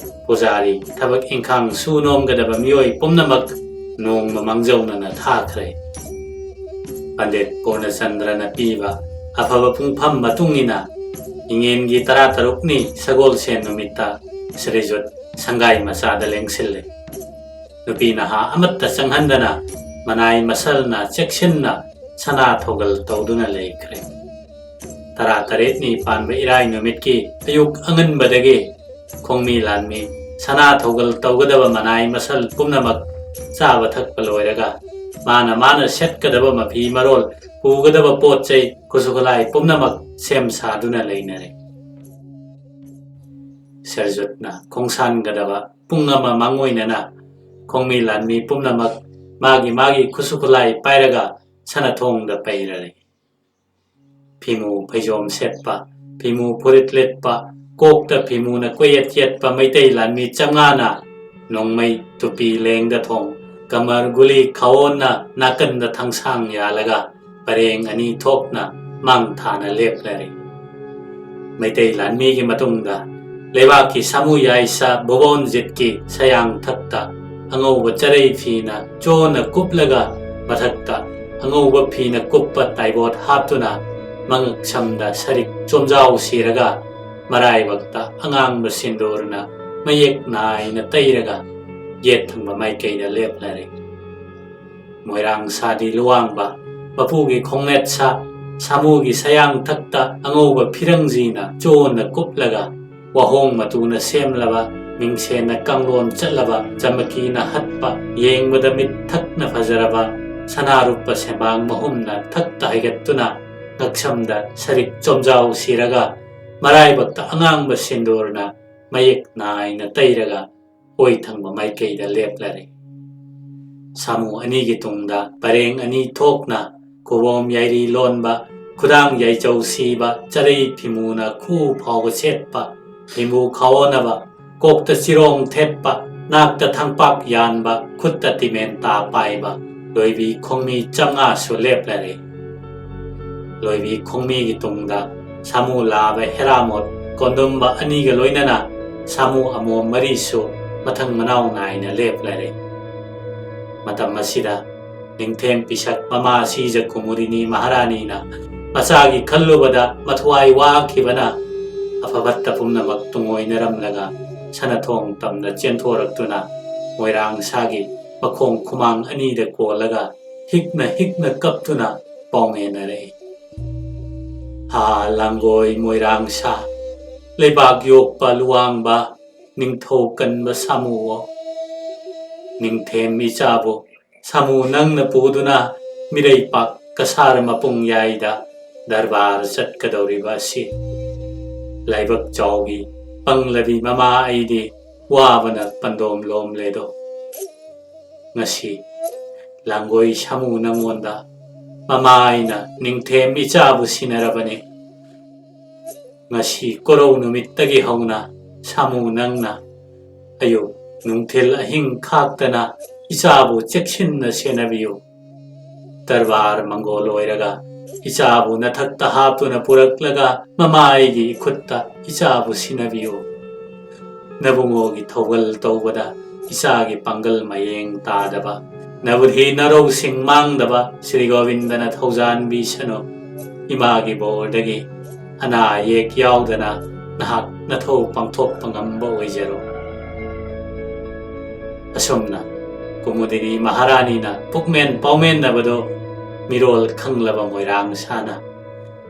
ꯄꯨꯖꯥꯔꯤ, ꯊꯕꯛ ꯏꯪꯈꯥꯡ ꯁꯨ ꯅꯣꯝꯒꯗꯕ ꯃꯤꯑꯣꯏ ꯄꯨꯝꯅꯃꯛ ꯅꯣꯡꯃ ꯃꯥꯡꯖꯧꯅꯅ ꯊꯥꯈ꯭ꯔꯦ꯫ ꯄꯟꯗꯤꯠ ꯄꯨꯔꯅꯆꯟꯗ꯭ꯔꯅ ꯄꯤꯕ ꯑꯐꯕ ꯄꯨꯡꯐꯝ ꯃꯇꯨꯡ ꯏꯟꯅ ꯏꯉꯦꯟꯒꯤ ꯇꯔꯥꯇꯔꯨꯛꯅꯤ ꯁꯒꯣꯜꯁꯦꯟ ꯅꯨꯃꯤꯠꯇ ꯁ꯭ꯔꯤꯖꯨꯠ ꯁꯪꯒꯥꯏ ꯃꯆꯥꯗ ꯂꯦꯡꯁꯤꯜꯂꯦ꯫ ꯅꯨꯄꯤ ꯅꯍꯥ ꯑꯃꯠꯇ ꯆꯪꯍꯟꯗꯅ ꯃꯅꯥꯏ ꯃꯁꯜꯅ ꯆꯦꯛꯁꯤꯟꯅ ꯁꯅꯥ ꯊꯧꯒꯜ ꯇꯧꯗꯨꯅ ꯂꯩꯈ꯭ꯔꯦ꯫ ꯇꯔꯥꯇꯔꯦꯠꯅꯤ ꯄꯥꯟꯕ ꯏꯔꯥꯏ ꯅꯨꯃꯤꯠꯀꯤ ꯑꯌꯨꯛ ꯑꯉꯟꯕꯗꯒꯤ ꯈꯣꯡꯃꯤ ꯂꯥꯟꯃꯤ ꯁꯅꯥ ꯊꯧꯒꯜ ꯇꯧꯒꯗꯕ ꯃꯅꯥꯏ ꯃꯁꯜ ꯄꯨꯝꯅꯃꯛ ꯆꯥꯕ ꯊꯛꯄ ꯂꯣꯏꯔꯒ, ꯃꯥꯅ ꯃꯥꯅ ꯁꯦꯠꯀꯗꯕ ꯃꯐꯤ ꯃꯔꯣꯜ, ꯄꯨꯒꯗꯕ ꯄꯣꯠ ꯆꯩ, ꯈꯨꯠꯁꯨ ꯈꯨꯠꯂꯥꯏ ꯄꯨꯝꯅꯃꯛ ꯁꯦꯝ ꯁꯥꯗꯨꯅ ꯂꯩꯅꯔꯦ꯫ ꯁꯔꯖꯨꯠꯅ ꯈꯣꯡꯁꯥꯟꯒꯗꯕ ꯄꯨꯡ ꯑꯃ ꯃꯥꯡꯑꯣꯏꯅꯅ ꯈꯣꯡꯃꯤ ꯂꯥꯟꯃꯤ ꯄꯨꯝꯅꯃꯛ ꯃꯥꯒꯤ ꯃꯥꯒꯤ ꯈꯨꯠꯁꯨ ꯈꯨꯠꯂꯥꯏ ꯄꯥꯏꯔꯒ ꯁꯅꯊꯣꯡꯗ ꯄꯩꯔꯔꯦ꯫ ꯐꯤꯃꯨ ꯐꯩꯖꯣꯝ ꯁꯦꯠꯄ, ꯐꯤꯃꯨ ꯐꯨꯔꯤꯠ ꯂꯤꯠꯄ, ꯀꯣꯛꯇ ꯐꯤꯃꯨꯅ ꯀꯣꯏꯌꯦꯠ ꯌꯦꯠꯄ ꯃꯩꯇꯩ ꯂꯥꯟꯃꯤ ꯆꯥꯝꯃꯉꯥꯅ ꯅꯣꯡꯃꯩ ꯇꯨꯄꯤ ꯂꯦꯡꯗ ꯊꯣꯡ, ꯀꯃꯔ ꯒꯨꯂꯤ ꯈꯥꯋꯣꯟꯅ ꯅꯥꯀꯟꯗ ꯊꯥꯡꯁꯥꯡ ꯌꯥꯜꯂꯒ ꯄꯔꯦꯡ ꯑꯅꯤ ꯊꯣꯛꯅ ꯃꯥꯡ ꯊꯥꯅ ꯂꯦꯞꯂꯔꯦ꯫ ꯃꯩꯇꯩ ꯂꯥꯟꯃꯤꯒꯤ ꯃꯇꯨꯡꯗ ꯂꯩꯕꯥꯛꯀꯤ ꯁꯥꯃꯨ ꯌꯥꯏꯁꯥ ꯚꯨꯕꯣꯟꯖꯤꯠꯀꯤ ꯁꯌꯥꯡꯊꯛꯇ ꯑꯉꯧꯕ ꯆꯔꯩ ꯐꯤꯅ ꯆꯣꯟꯅ ꯀꯨꯞꯂꯒ, ꯃꯊꯛꯇ ꯑꯉꯧꯕ ꯐꯤꯅ ꯀꯨꯞꯄ ꯇꯥꯏꯕꯣꯠ ꯍꯥꯞꯇꯨꯅ, ꯃꯉꯛꯁꯝꯗ ꯁꯔꯤꯛ ꯆꯣꯝꯖꯥꯎ ꯁꯤꯔꯒ, ꯃꯔꯥꯏꯕꯛꯇ ꯑꯉꯥꯡꯕ ꯁꯤꯟꯗꯣꯔꯅ ꯃꯌꯦꯛ ꯅꯥꯏꯅ ꯇꯩꯔꯒ ꯌꯦꯠ ꯊꯪꯕ ꯃꯥꯏꯀꯩꯗ ꯂꯦꯞꯂꯔꯦ꯫ ꯃꯣꯏꯔꯥꯡ ꯁꯥꯗꯤ ꯂꯨꯋꯥꯡꯕ, ꯃꯄꯨꯒꯤ ꯈꯣꯡꯅꯦꯠ ꯁꯥ, ꯁꯥꯃꯨꯒꯤ ꯁꯌꯥꯡꯊꯛꯇ ꯑꯉꯧꯕ ꯐꯤꯔꯪꯖꯤꯅ ꯆꯣꯟꯅ ꯀꯨꯞꯂꯒ, ꯋꯥꯍꯣꯡ ꯃꯇꯨꯅ ꯁꯦꯝꯂꯕ, ꯃꯤꯡꯁꯦꯟꯅ ꯀꯥꯡꯂꯣꯟ ꯆꯠꯂꯕ, ꯆꯃꯀꯤꯅ ꯍꯠꯄ, ꯌꯦꯡꯕꯗ ꯃꯤꯠ ꯊꯛꯅ ꯐꯖꯔꯕ, ꯁꯅꯥꯔꯨꯞꯄ ꯁꯦꯝꯕꯥꯡ ꯃꯍꯨꯝꯅ ꯊꯛꯇ ꯍꯩꯒꯠꯇꯨꯅ, ꯉꯛꯁꯝꯗ ꯁꯔꯤꯛ ꯆꯣꯝꯖꯥꯎ ꯁꯤꯔꯒ, ꯃꯔꯥꯏꯕꯛꯇ ꯑꯉꯥꯡꯕ ꯁꯤꯟꯗꯣꯔꯅ ꯃꯌꯦꯛ ꯅꯥꯏꯅ ꯇꯩꯔꯒ ꯑꯣꯏ ꯊꯪꯕ ꯃꯥꯏꯀꯩꯗ ꯂꯦꯞꯂꯔꯦ꯫ ꯁꯥꯃꯨ ꯑꯅꯤꯒꯤ ꯇꯨꯡꯗ ꯄꯔꯦꯡ ꯑꯅꯤ ꯊꯣꯛꯅ ꯈꯨꯕꯣꯝ ꯌꯥꯏꯔꯤ ꯂꯣꯟꯕ, ꯈꯨꯗꯥꯡ ꯌꯥꯏꯆꯧ ꯁꯤꯕ, ꯆꯔꯩ ꯐꯤꯃꯨꯅ ꯈꯨ ꯐꯥꯎꯕ ꯁꯦꯠꯄ, ꯐꯤꯃꯨ ꯈꯥꯎꯅꯕ, ꯀꯣꯛꯇ ꯆꯤꯔꯣꯡ ꯊꯦꯠꯄ, ꯅꯥꯛꯇ ꯊꯥꯡꯄꯥꯛ ꯌꯥꯟꯕ, ꯈꯨꯠꯇ ꯇꯤꯃꯦꯟꯇꯥ ꯄꯥꯏꯕ ꯂꯣꯏꯕꯤ ꯈꯣꯡꯃꯤ ꯆꯥꯝꯃꯉꯥꯁꯨ ꯂꯦꯞꯂꯔꯦ꯫ ꯂꯣꯏꯕꯤ ꯈꯣꯡꯃꯤꯒꯤ ꯇꯨꯡꯗ ꯁꯥꯃꯨ ꯂꯥꯕ ꯍꯦꯔꯥꯃꯣꯠ ꯀꯣꯟꯗꯨꯝꯕ ꯑꯅꯤꯒ ꯂꯣꯏꯅꯅ ꯁꯥꯃꯨ ꯑꯃꯣꯝ ꯃꯔꯤꯁꯨ ꯃꯊꯪ ꯃꯅꯥꯎ ꯅꯥꯏꯅ ꯂꯦꯞꯂꯔꯦ꯫ ꯃꯇꯝ ꯑꯁꯤꯗ ꯅꯤꯡꯊꯦꯝ ꯄꯤꯁꯛ ꯃꯃꯥ ꯁꯤꯖ ꯀꯨꯃꯨꯔꯤꯅꯤ ꯃꯍꯥꯔꯥꯅꯤꯅ ꯃꯆꯥꯒꯤ ꯈꯜꯂꯨꯕꯗ ꯃꯊ꯭ꯋꯥꯏ ꯋꯥꯈꯤꯕꯅ, ꯑꯐ ꯐꯠꯇ ꯄꯨꯝꯅꯃꯛ ꯇꯨꯡꯑꯣꯏꯅꯔꯝꯂꯒ ꯁꯅꯊꯣꯡ ꯇꯝꯅ ꯆꯦꯟꯊꯣꯔꯛꯇꯨꯅ ꯃꯣꯏꯔꯥꯡ ꯁꯥꯒꯤ ꯃꯈꯣꯡ ꯈꯨꯃꯥꯡ ꯑꯅꯤꯗ ꯀꯣꯜꯂꯒ ꯍꯤꯛꯅ ꯍꯤꯛꯅ ꯀꯞꯇꯨꯅ ꯄꯥꯎꯃꯦꯟꯅꯔꯛꯏ꯫ ꯍꯥ ꯂꯥꯡꯒꯣꯏ ꯃꯣꯏꯔꯥꯡ ꯁꯥ, ꯂꯩꯕꯥꯛ ꯌꯣꯛꯄ ꯂꯨꯋꯥꯡꯕ, ꯅꯤꯡꯊꯧ ꯀꯟꯕ ꯁꯥꯃꯨꯑꯣ, ꯅꯤꯡꯊꯦꯝ ꯏꯆꯥꯕꯨ ꯁꯥꯃꯨ ꯅꯪꯅ ꯄꯨꯗꯨꯅ ꯃꯤꯔꯩꯄꯥꯛ ꯀꯁꯥꯔ ꯃꯄꯨꯡ ꯌꯥꯏꯗ ꯗꯔꯕꯥꯔ ꯆꯠꯀꯗꯧꯔꯤꯕ ꯑꯁꯤ ꯂꯥꯏꯕꯛ ꯆꯥꯎꯕꯤ ꯄꯪꯂꯕꯤ ꯃꯃꯥ ꯑꯩꯗꯤ ꯋꯥꯕꯅ ꯄꯟꯗꯣꯝ ꯂꯣꯝꯂꯦꯗꯣ꯫ ꯉꯁꯤ ꯂꯥꯡꯒꯣꯏ ꯁꯥꯃꯨ ꯅꯪꯉꯣꯟꯗ ꯃꯃꯥ ꯑꯩꯅ ꯅꯤꯡꯊꯦꯝ ꯏꯆꯥꯕꯨ ꯁꯤꯟꯅꯔꯕꯅꯤ꯫ ꯉꯁꯤ ꯀꯣꯔꯧ ꯅꯨꯃꯤꯠꯇꯒꯤ ꯍꯧꯅ ꯁꯥꯃꯨ ꯅꯪꯅ ꯑꯌꯨꯛ ꯅꯨꯡꯊꯤꯜ ꯑꯍꯤꯡ ꯈꯥꯛꯇꯅ ꯏꯆꯥꯕꯨ ꯆꯦꯛꯁꯤꯟꯅ ꯁꯦꯟꯅꯕꯤꯌꯨ꯫ ꯗꯔꯕꯥꯔ ꯃꯪꯒꯣꯜ ꯑꯣꯏꯔꯒ ꯏꯆꯥꯕꯨ ꯅꯊꯛꯇ ꯍꯥꯞꯇꯨꯅ ꯄꯨꯔꯛꯂꯒ ꯃꯃꯥ ꯑꯩꯒꯤ ꯏꯈꯨꯠꯇ ꯏꯆꯥꯕꯨ ꯁꯤꯟꯅꯕꯤꯌꯨ꯫ ꯅꯕꯨꯡꯉꯣꯒꯤ ꯊꯧꯒꯜ ꯇꯧꯕꯗ ꯏꯆꯥꯒꯤ ꯄꯥꯡꯒꯜ ꯃꯌꯦꯡ ꯇꯥꯗꯕ ꯅꯕꯨꯙꯤ ꯅꯔꯧꯁꯤꯡ ꯃꯥꯡꯗꯕ ꯁ꯭ꯔꯤ ꯒꯣꯕꯤꯟꯗꯅ ꯊꯧꯖꯥꯟꯕꯤꯁꯅꯨ꯫ ꯏꯃꯥꯒꯤ ꯕꯣꯔꯗꯒꯤ ꯑꯅꯥ ꯑꯌꯦꯛ ꯌꯥꯎꯗꯅ ꯅꯍꯥꯛ ꯅꯊꯧ ꯄꯥꯡꯊꯣꯛꯄ ꯉꯝꯕ ꯑꯣꯏꯖꯔꯣ꯫ ꯑꯁꯨꯝꯅ ꯀꯨꯃꯨꯗꯤꯅꯤ ꯃꯍꯥꯔꯥꯅꯤꯅ ꯄꯨꯛꯃꯦꯟ ꯄꯥꯎꯃꯦꯟꯅꯕꯗꯣ ꯃꯤꯔꯣꯜ ꯈꯪꯂꯕ ꯃꯣꯏꯔꯥꯡ ꯁꯥꯅ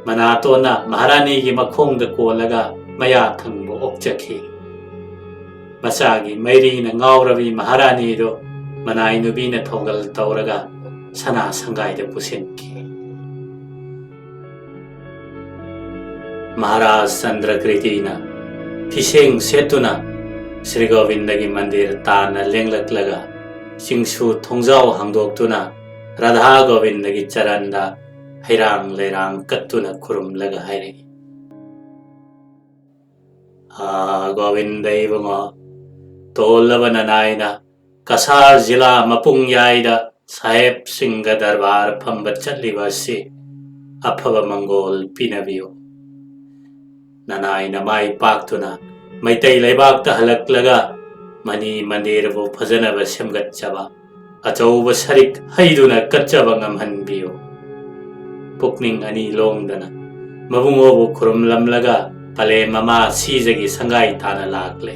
ꯃꯅꯥꯇꯣꯟꯅ ꯃꯍꯥꯔꯥꯅꯤꯒꯤ ꯃꯈꯣꯡꯗ ꯀꯣꯜꯂꯒ ꯃꯌꯥ ꯊꯪꯕ ꯑꯣꯛꯆꯈꯤ꯫ ꯃꯆꯥꯒꯤ ꯃꯩꯔꯤꯅ ꯉꯥꯎꯔꯕꯤ ꯃꯍꯥꯔꯥꯅꯤꯗꯨ ꯃꯅꯥꯏ ꯅꯨꯄꯤꯅ ꯊꯧꯒꯜ ꯇꯧꯔꯒ ꯁꯅꯥ ꯁꯪꯒꯥꯏꯗ ꯄꯨꯁꯤꯟꯈꯤ꯫ ꯃꯍꯥꯔꯥꯖ ꯆꯟꯗ꯭ꯔꯀ꯭ꯔꯤꯇꯤꯅ ꯐꯤꯁꯦꯡ ꯁꯦꯠꯇꯨꯅ ꯁ꯭ꯔꯤ ꯒꯣꯕꯤꯟꯗꯒꯤ ꯃꯟꯗꯤꯔ ꯇꯥꯟꯅ ꯂꯦꯡꯂꯛꯂꯒ ꯆꯤꯡꯁꯨ ꯊꯣꯡꯖꯥꯎ ꯍꯥꯡꯗꯣꯛꯇꯨꯅ ꯔꯥꯙꯥ ꯒꯣꯕꯤꯟꯗꯒꯤ ꯆꯔꯟꯗ ꯍꯩꯔꯥꯡ ꯂꯩꯔꯥꯡ ꯀꯠꯇꯨꯅ ꯈꯨꯔꯨꯝꯂꯒ ꯍꯥꯏꯔꯛꯏ, "ꯑꯥ, ꯒꯣꯕꯤꯟꯗ ꯏꯕꯨꯡꯉꯣ, ꯇꯣꯜꯂꯕ ꯅꯅꯥꯏꯅ ꯀꯁꯥꯔ ꯖꯤꯂꯥ ꯃꯄꯨꯡ ꯌꯥꯏꯗ ꯁꯥꯍꯦꯕꯁꯤꯡꯒ ꯗꯔꯕꯥꯔ ꯐꯝꯕ ꯆꯠꯂꯤꯕ ꯑꯁꯤ ꯑꯐꯕ ꯃꯪꯒꯣꯜ ꯄꯤꯅꯕꯤꯌꯨ꯫ ꯅꯅꯥꯏꯅ ꯃꯥꯏ ꯄꯥꯛꯇꯨꯅ ꯃꯩꯇꯩ ꯂꯩꯕꯥꯛꯇ ꯍꯜꯂꯛꯂꯒ ꯃꯅꯤ ꯃꯟꯗꯤꯔꯕꯨ ꯐꯖꯅꯕ ꯁꯦꯝꯒꯠꯆꯕ, ꯑꯆꯧꯕ ꯁꯔꯤꯛ ꯍꯩꯗꯨꯅ ꯀꯠꯆꯕ ꯉꯝꯍꯟꯕꯤꯌꯨ꯫" ꯄꯨꯛꯅꯤꯡ ꯑꯅꯤ ꯂꯣꯡꯗꯅ ꯃꯕꯨꯡꯉꯣꯕꯨ ꯈꯨꯔꯨꯝꯂꯝꯂꯒ ꯄꯂꯦꯝ ꯃꯃꯥ ꯁꯤꯖꯒꯤ ꯁꯪꯒꯥꯏ ꯇꯥꯅ ꯂꯥꯛꯂꯦ꯫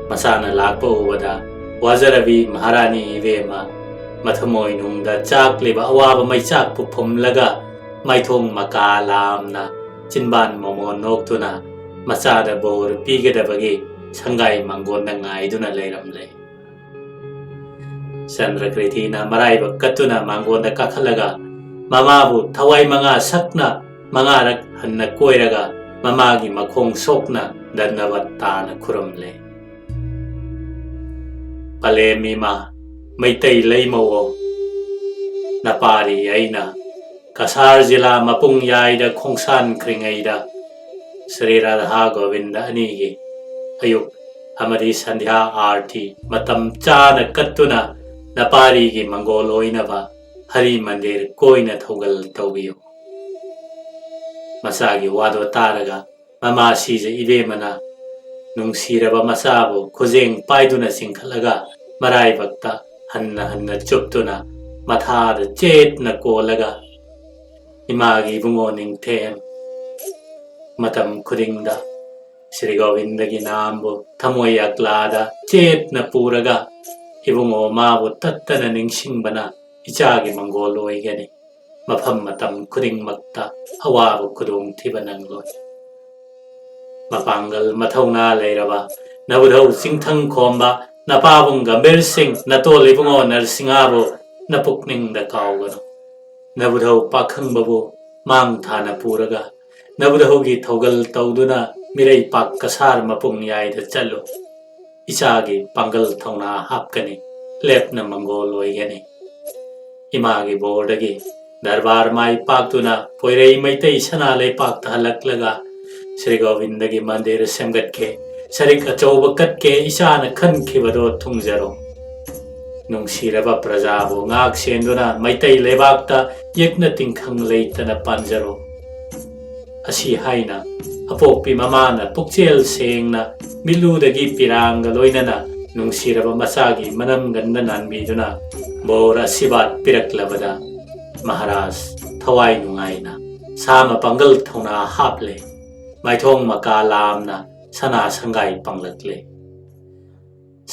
ꯃꯆꯥꯅ ꯂꯥꯛꯄ ꯎꯕꯗ ꯋꯥꯖꯔꯕꯤ ꯃꯍꯥꯔꯥꯅꯤ ꯏꯕꯦꯝꯃ ꯃꯊꯃꯣꯏꯅꯨꯡꯗ ꯆꯥꯛꯂꯤꯕ ꯑꯋꯥꯕ ꯃꯩꯆꯥꯛꯄꯨ ꯐꯨꯝꯂꯒ ꯃꯥꯏꯊꯣꯡ ꯃꯀꯥ ꯂꯥꯝꯅ ꯆꯤꯟꯕꯥꯟ ꯃꯃꯣꯟ ꯅꯣꯛꯇꯨꯅ ꯃꯆꯥꯗ ꯕꯣꯔ ꯄꯤꯒꯗꯕꯒꯤ ꯁꯪꯒꯥꯏ ꯃꯥꯡꯒꯣꯟꯗ ꯉꯥꯏꯗꯨꯅ ꯂꯩꯔꯝꯂꯦ꯫ ꯆꯟꯗ꯭ꯔꯀ꯭ꯔꯤꯇꯤꯅ ꯃꯔꯥꯏꯕꯛ ꯀꯠꯇꯨꯅ ꯃꯥꯡꯒꯣꯟꯗ ꯀꯥꯈꯠꯂꯒ ꯃꯃꯥꯕꯨ ꯊꯋꯥꯏ ꯃꯉꯥ ꯁꯛꯅ ꯃꯉꯥꯔꯛ ꯍꯟꯅ ꯀꯣꯏꯔꯒ ꯃꯃꯥꯒꯤ ꯃꯈꯣꯡ ꯁꯣꯛꯅ ꯗꯟꯗꯕꯠ ꯇꯥꯅ ꯈꯨꯔꯨꯝꯂꯦ꯫ ꯄꯂꯦꯝ ꯏꯃꯥ, ꯃꯩꯇꯩ ꯂꯩꯃꯧꯑꯣ, ꯅꯄꯥꯔꯤ ꯑꯩꯅ ꯀꯁꯥꯔ ꯖꯤꯂꯥ ꯃꯄꯨꯡ ꯌꯥꯏꯗ ꯈꯣꯡꯁꯥꯟꯈ꯭ꯔꯤꯉꯩꯗ ꯁ꯭ꯔꯤ ꯔꯥꯙꯥ ꯒꯣꯕꯤꯟꯗ ꯑꯅꯤꯒꯤ ꯑꯌꯨꯛ ꯑꯃꯗꯤ ꯁꯟꯙ꯭ꯌꯥ ꯑꯥꯔꯇꯤ ꯃꯇꯝ ꯆꯥꯅ ꯀꯠꯇꯨꯅ ꯅꯄꯥꯔꯤꯒꯤ ꯃꯪꯒꯣꯜ ꯑꯣꯏꯅꯕ ꯍꯔꯤ ꯃꯟꯗꯤꯔ ꯀꯣꯏꯅ ꯊꯧꯒꯜ ꯇꯧꯕꯤꯌꯨ꯫ ꯃꯆꯥꯒꯤ ꯋꯥꯗꯣ ꯇꯥꯔꯒ ꯃꯃꯥ ꯁꯤꯖ ꯏꯕꯦꯝꯃꯅ ꯅꯨꯡꯁꯤꯔꯕ ꯃꯆꯥꯕꯨ ꯈꯨꯖꯦꯡ ꯄꯥꯏꯗꯨꯅ ꯆꯤꯡꯈꯠꯂꯒ ꯃꯔꯥꯏꯕꯛꯇ ꯍꯟꯅ ꯍꯟꯅ ꯆꯨꯞꯇꯨꯅ ꯃꯊꯥꯗ ꯆꯦꯠꯅ ꯀꯣꯜꯂꯒ, "ꯏꯃꯥꯒꯤ ꯏꯕꯨꯡꯉꯣ ꯅꯤꯡꯊꯦꯝ, ꯃꯇꯝ ꯈꯨꯗꯤꯡꯗ ꯁ꯭ꯔꯤ ꯒꯣꯕꯤꯟꯗꯒꯤ ꯅꯥꯝꯕꯨ ꯊꯃꯣꯏ ꯑꯛꯂꯥꯗ ꯆꯦꯠꯅ ꯄꯨꯔꯒ ꯏꯕꯨꯡꯉꯣ ꯃꯥꯕꯨ ꯇꯠꯇꯅ ꯅꯤꯡꯁꯤꯡꯕꯅ ꯏꯆꯥꯒꯤ ꯃꯪꯒꯣꯜ ꯑꯣꯏꯒꯅꯤ꯫ ꯃꯐꯝ ꯃꯇꯝ ꯈꯨꯗꯤꯡꯃꯛꯇ ꯑꯋꯥꯕ ꯈꯨꯗꯣꯡꯊꯤꯕ ꯅꯪꯂꯣꯏ꯫ ꯃꯄꯥꯡꯒꯜ ꯃꯊꯧꯅꯥ ꯂꯩꯔꯕ ꯅꯕꯨꯙꯧ ꯆꯤꯡꯊꯪ ꯈꯣꯝꯕ ꯅꯄꯥꯕꯨꯡ ꯒꯝꯚꯤꯔ ꯁꯤꯡ, ꯅꯇꯣꯜ ꯏꯕꯨꯡꯉꯣ ꯅꯔꯁꯤꯡꯍꯥꯕꯨ ꯅꯄꯨꯛꯅꯤꯡꯗ ꯀꯥꯎꯒꯅꯨ꯫ ꯅꯕꯨꯙꯧ ꯄꯥꯈꯪꯕꯕꯨ ꯃꯥꯡ ꯊꯥꯅ ꯄꯨꯔꯒ ꯅꯕꯨꯙꯧꯒꯤ ꯊꯧꯒꯜ ꯇꯧꯗꯨꯅ ꯃꯤꯔꯩ ꯄꯥꯛ ꯀꯁꯥꯔ ꯃꯄꯨꯡ ꯌꯥꯏꯗ ꯆꯠꯂꯨ꯫ ꯏꯆꯥꯒꯤ ꯄꯥꯡꯒꯜ ꯊꯧꯅꯥ ꯍꯥꯞꯀꯅꯤ, ꯂꯦꯞꯅ ꯃꯪꯒꯣꯜ ꯑꯣꯏꯒꯅꯤ꯫ ꯏꯃꯥꯒꯤ ꯕꯣꯔꯗꯒꯤ ꯗꯔꯕꯥꯔ ꯃꯥꯏ ꯄꯥꯛꯇꯨꯅ ꯄꯣꯏꯔꯩ ꯃꯩꯇꯩ ꯁꯅꯥ ꯂꯩꯄꯥꯛꯇ ꯍꯜꯂꯛꯂꯒ ꯁ꯭ꯔꯤ ꯒꯣꯕꯤꯟꯗꯒꯤ ꯃꯟꯗꯤꯔ ꯁꯦꯝꯒꯠꯀꯦ, ꯁꯔꯤꯛ ꯑꯆꯧꯕ ꯀꯠꯀꯦ, ꯏꯆꯥꯅ ꯈꯟꯈꯤꯕꯗꯣ ꯊꯨꯡꯖꯔꯣ꯫ ꯅꯨꯡꯁꯤꯔꯕ ꯄ꯭ꯔꯖꯥꯕꯨ ꯉꯥꯛ ꯁꯦꯟꯗꯨꯅ ꯃꯩꯇꯩ ꯂꯩꯕꯥꯛꯇ ꯌꯦꯛꯅ ꯇꯤꯡꯈꯪ ꯂꯩꯇꯅ ꯄꯥꯟꯖꯔꯣ꯫ ꯑꯁꯤ ꯍꯥꯏꯅ ꯑꯄꯣꯛꯄꯤ ꯃꯃꯥꯅ ꯄꯨꯛꯆꯦꯜ ꯁꯦꯡꯅ ꯃꯤꯠꯂꯨꯗꯒꯤ ꯄꯤꯔꯥꯡꯒ ꯂꯣꯏꯅꯅ ꯅꯨꯡꯁꯤꯔꯕ ꯃꯆꯥꯒꯤ ꯃꯅꯝꯒꯟꯗ ꯅꯥꯟꯕꯤꯗꯨꯅ ꯕꯣꯔ ꯑꯁꯤꯕꯥꯠ ꯄꯤꯔꯛꯂꯕꯗ ꯃꯍꯥꯔꯥꯖ ꯊꯋꯥꯏ ꯅꯨꯡꯉꯥꯏꯅ ꯁꯥꯃ ꯄꯥꯡꯒꯜ ꯊꯧꯅꯥ ꯍꯥꯞꯂꯦ꯫ ꯃꯥꯏꯊꯣꯡ ꯃꯀꯥ ꯂꯥꯝꯅ ꯁꯅꯥ ꯁꯪꯒꯥꯏ ꯄꯥꯡꯂꯛꯂꯦ꯫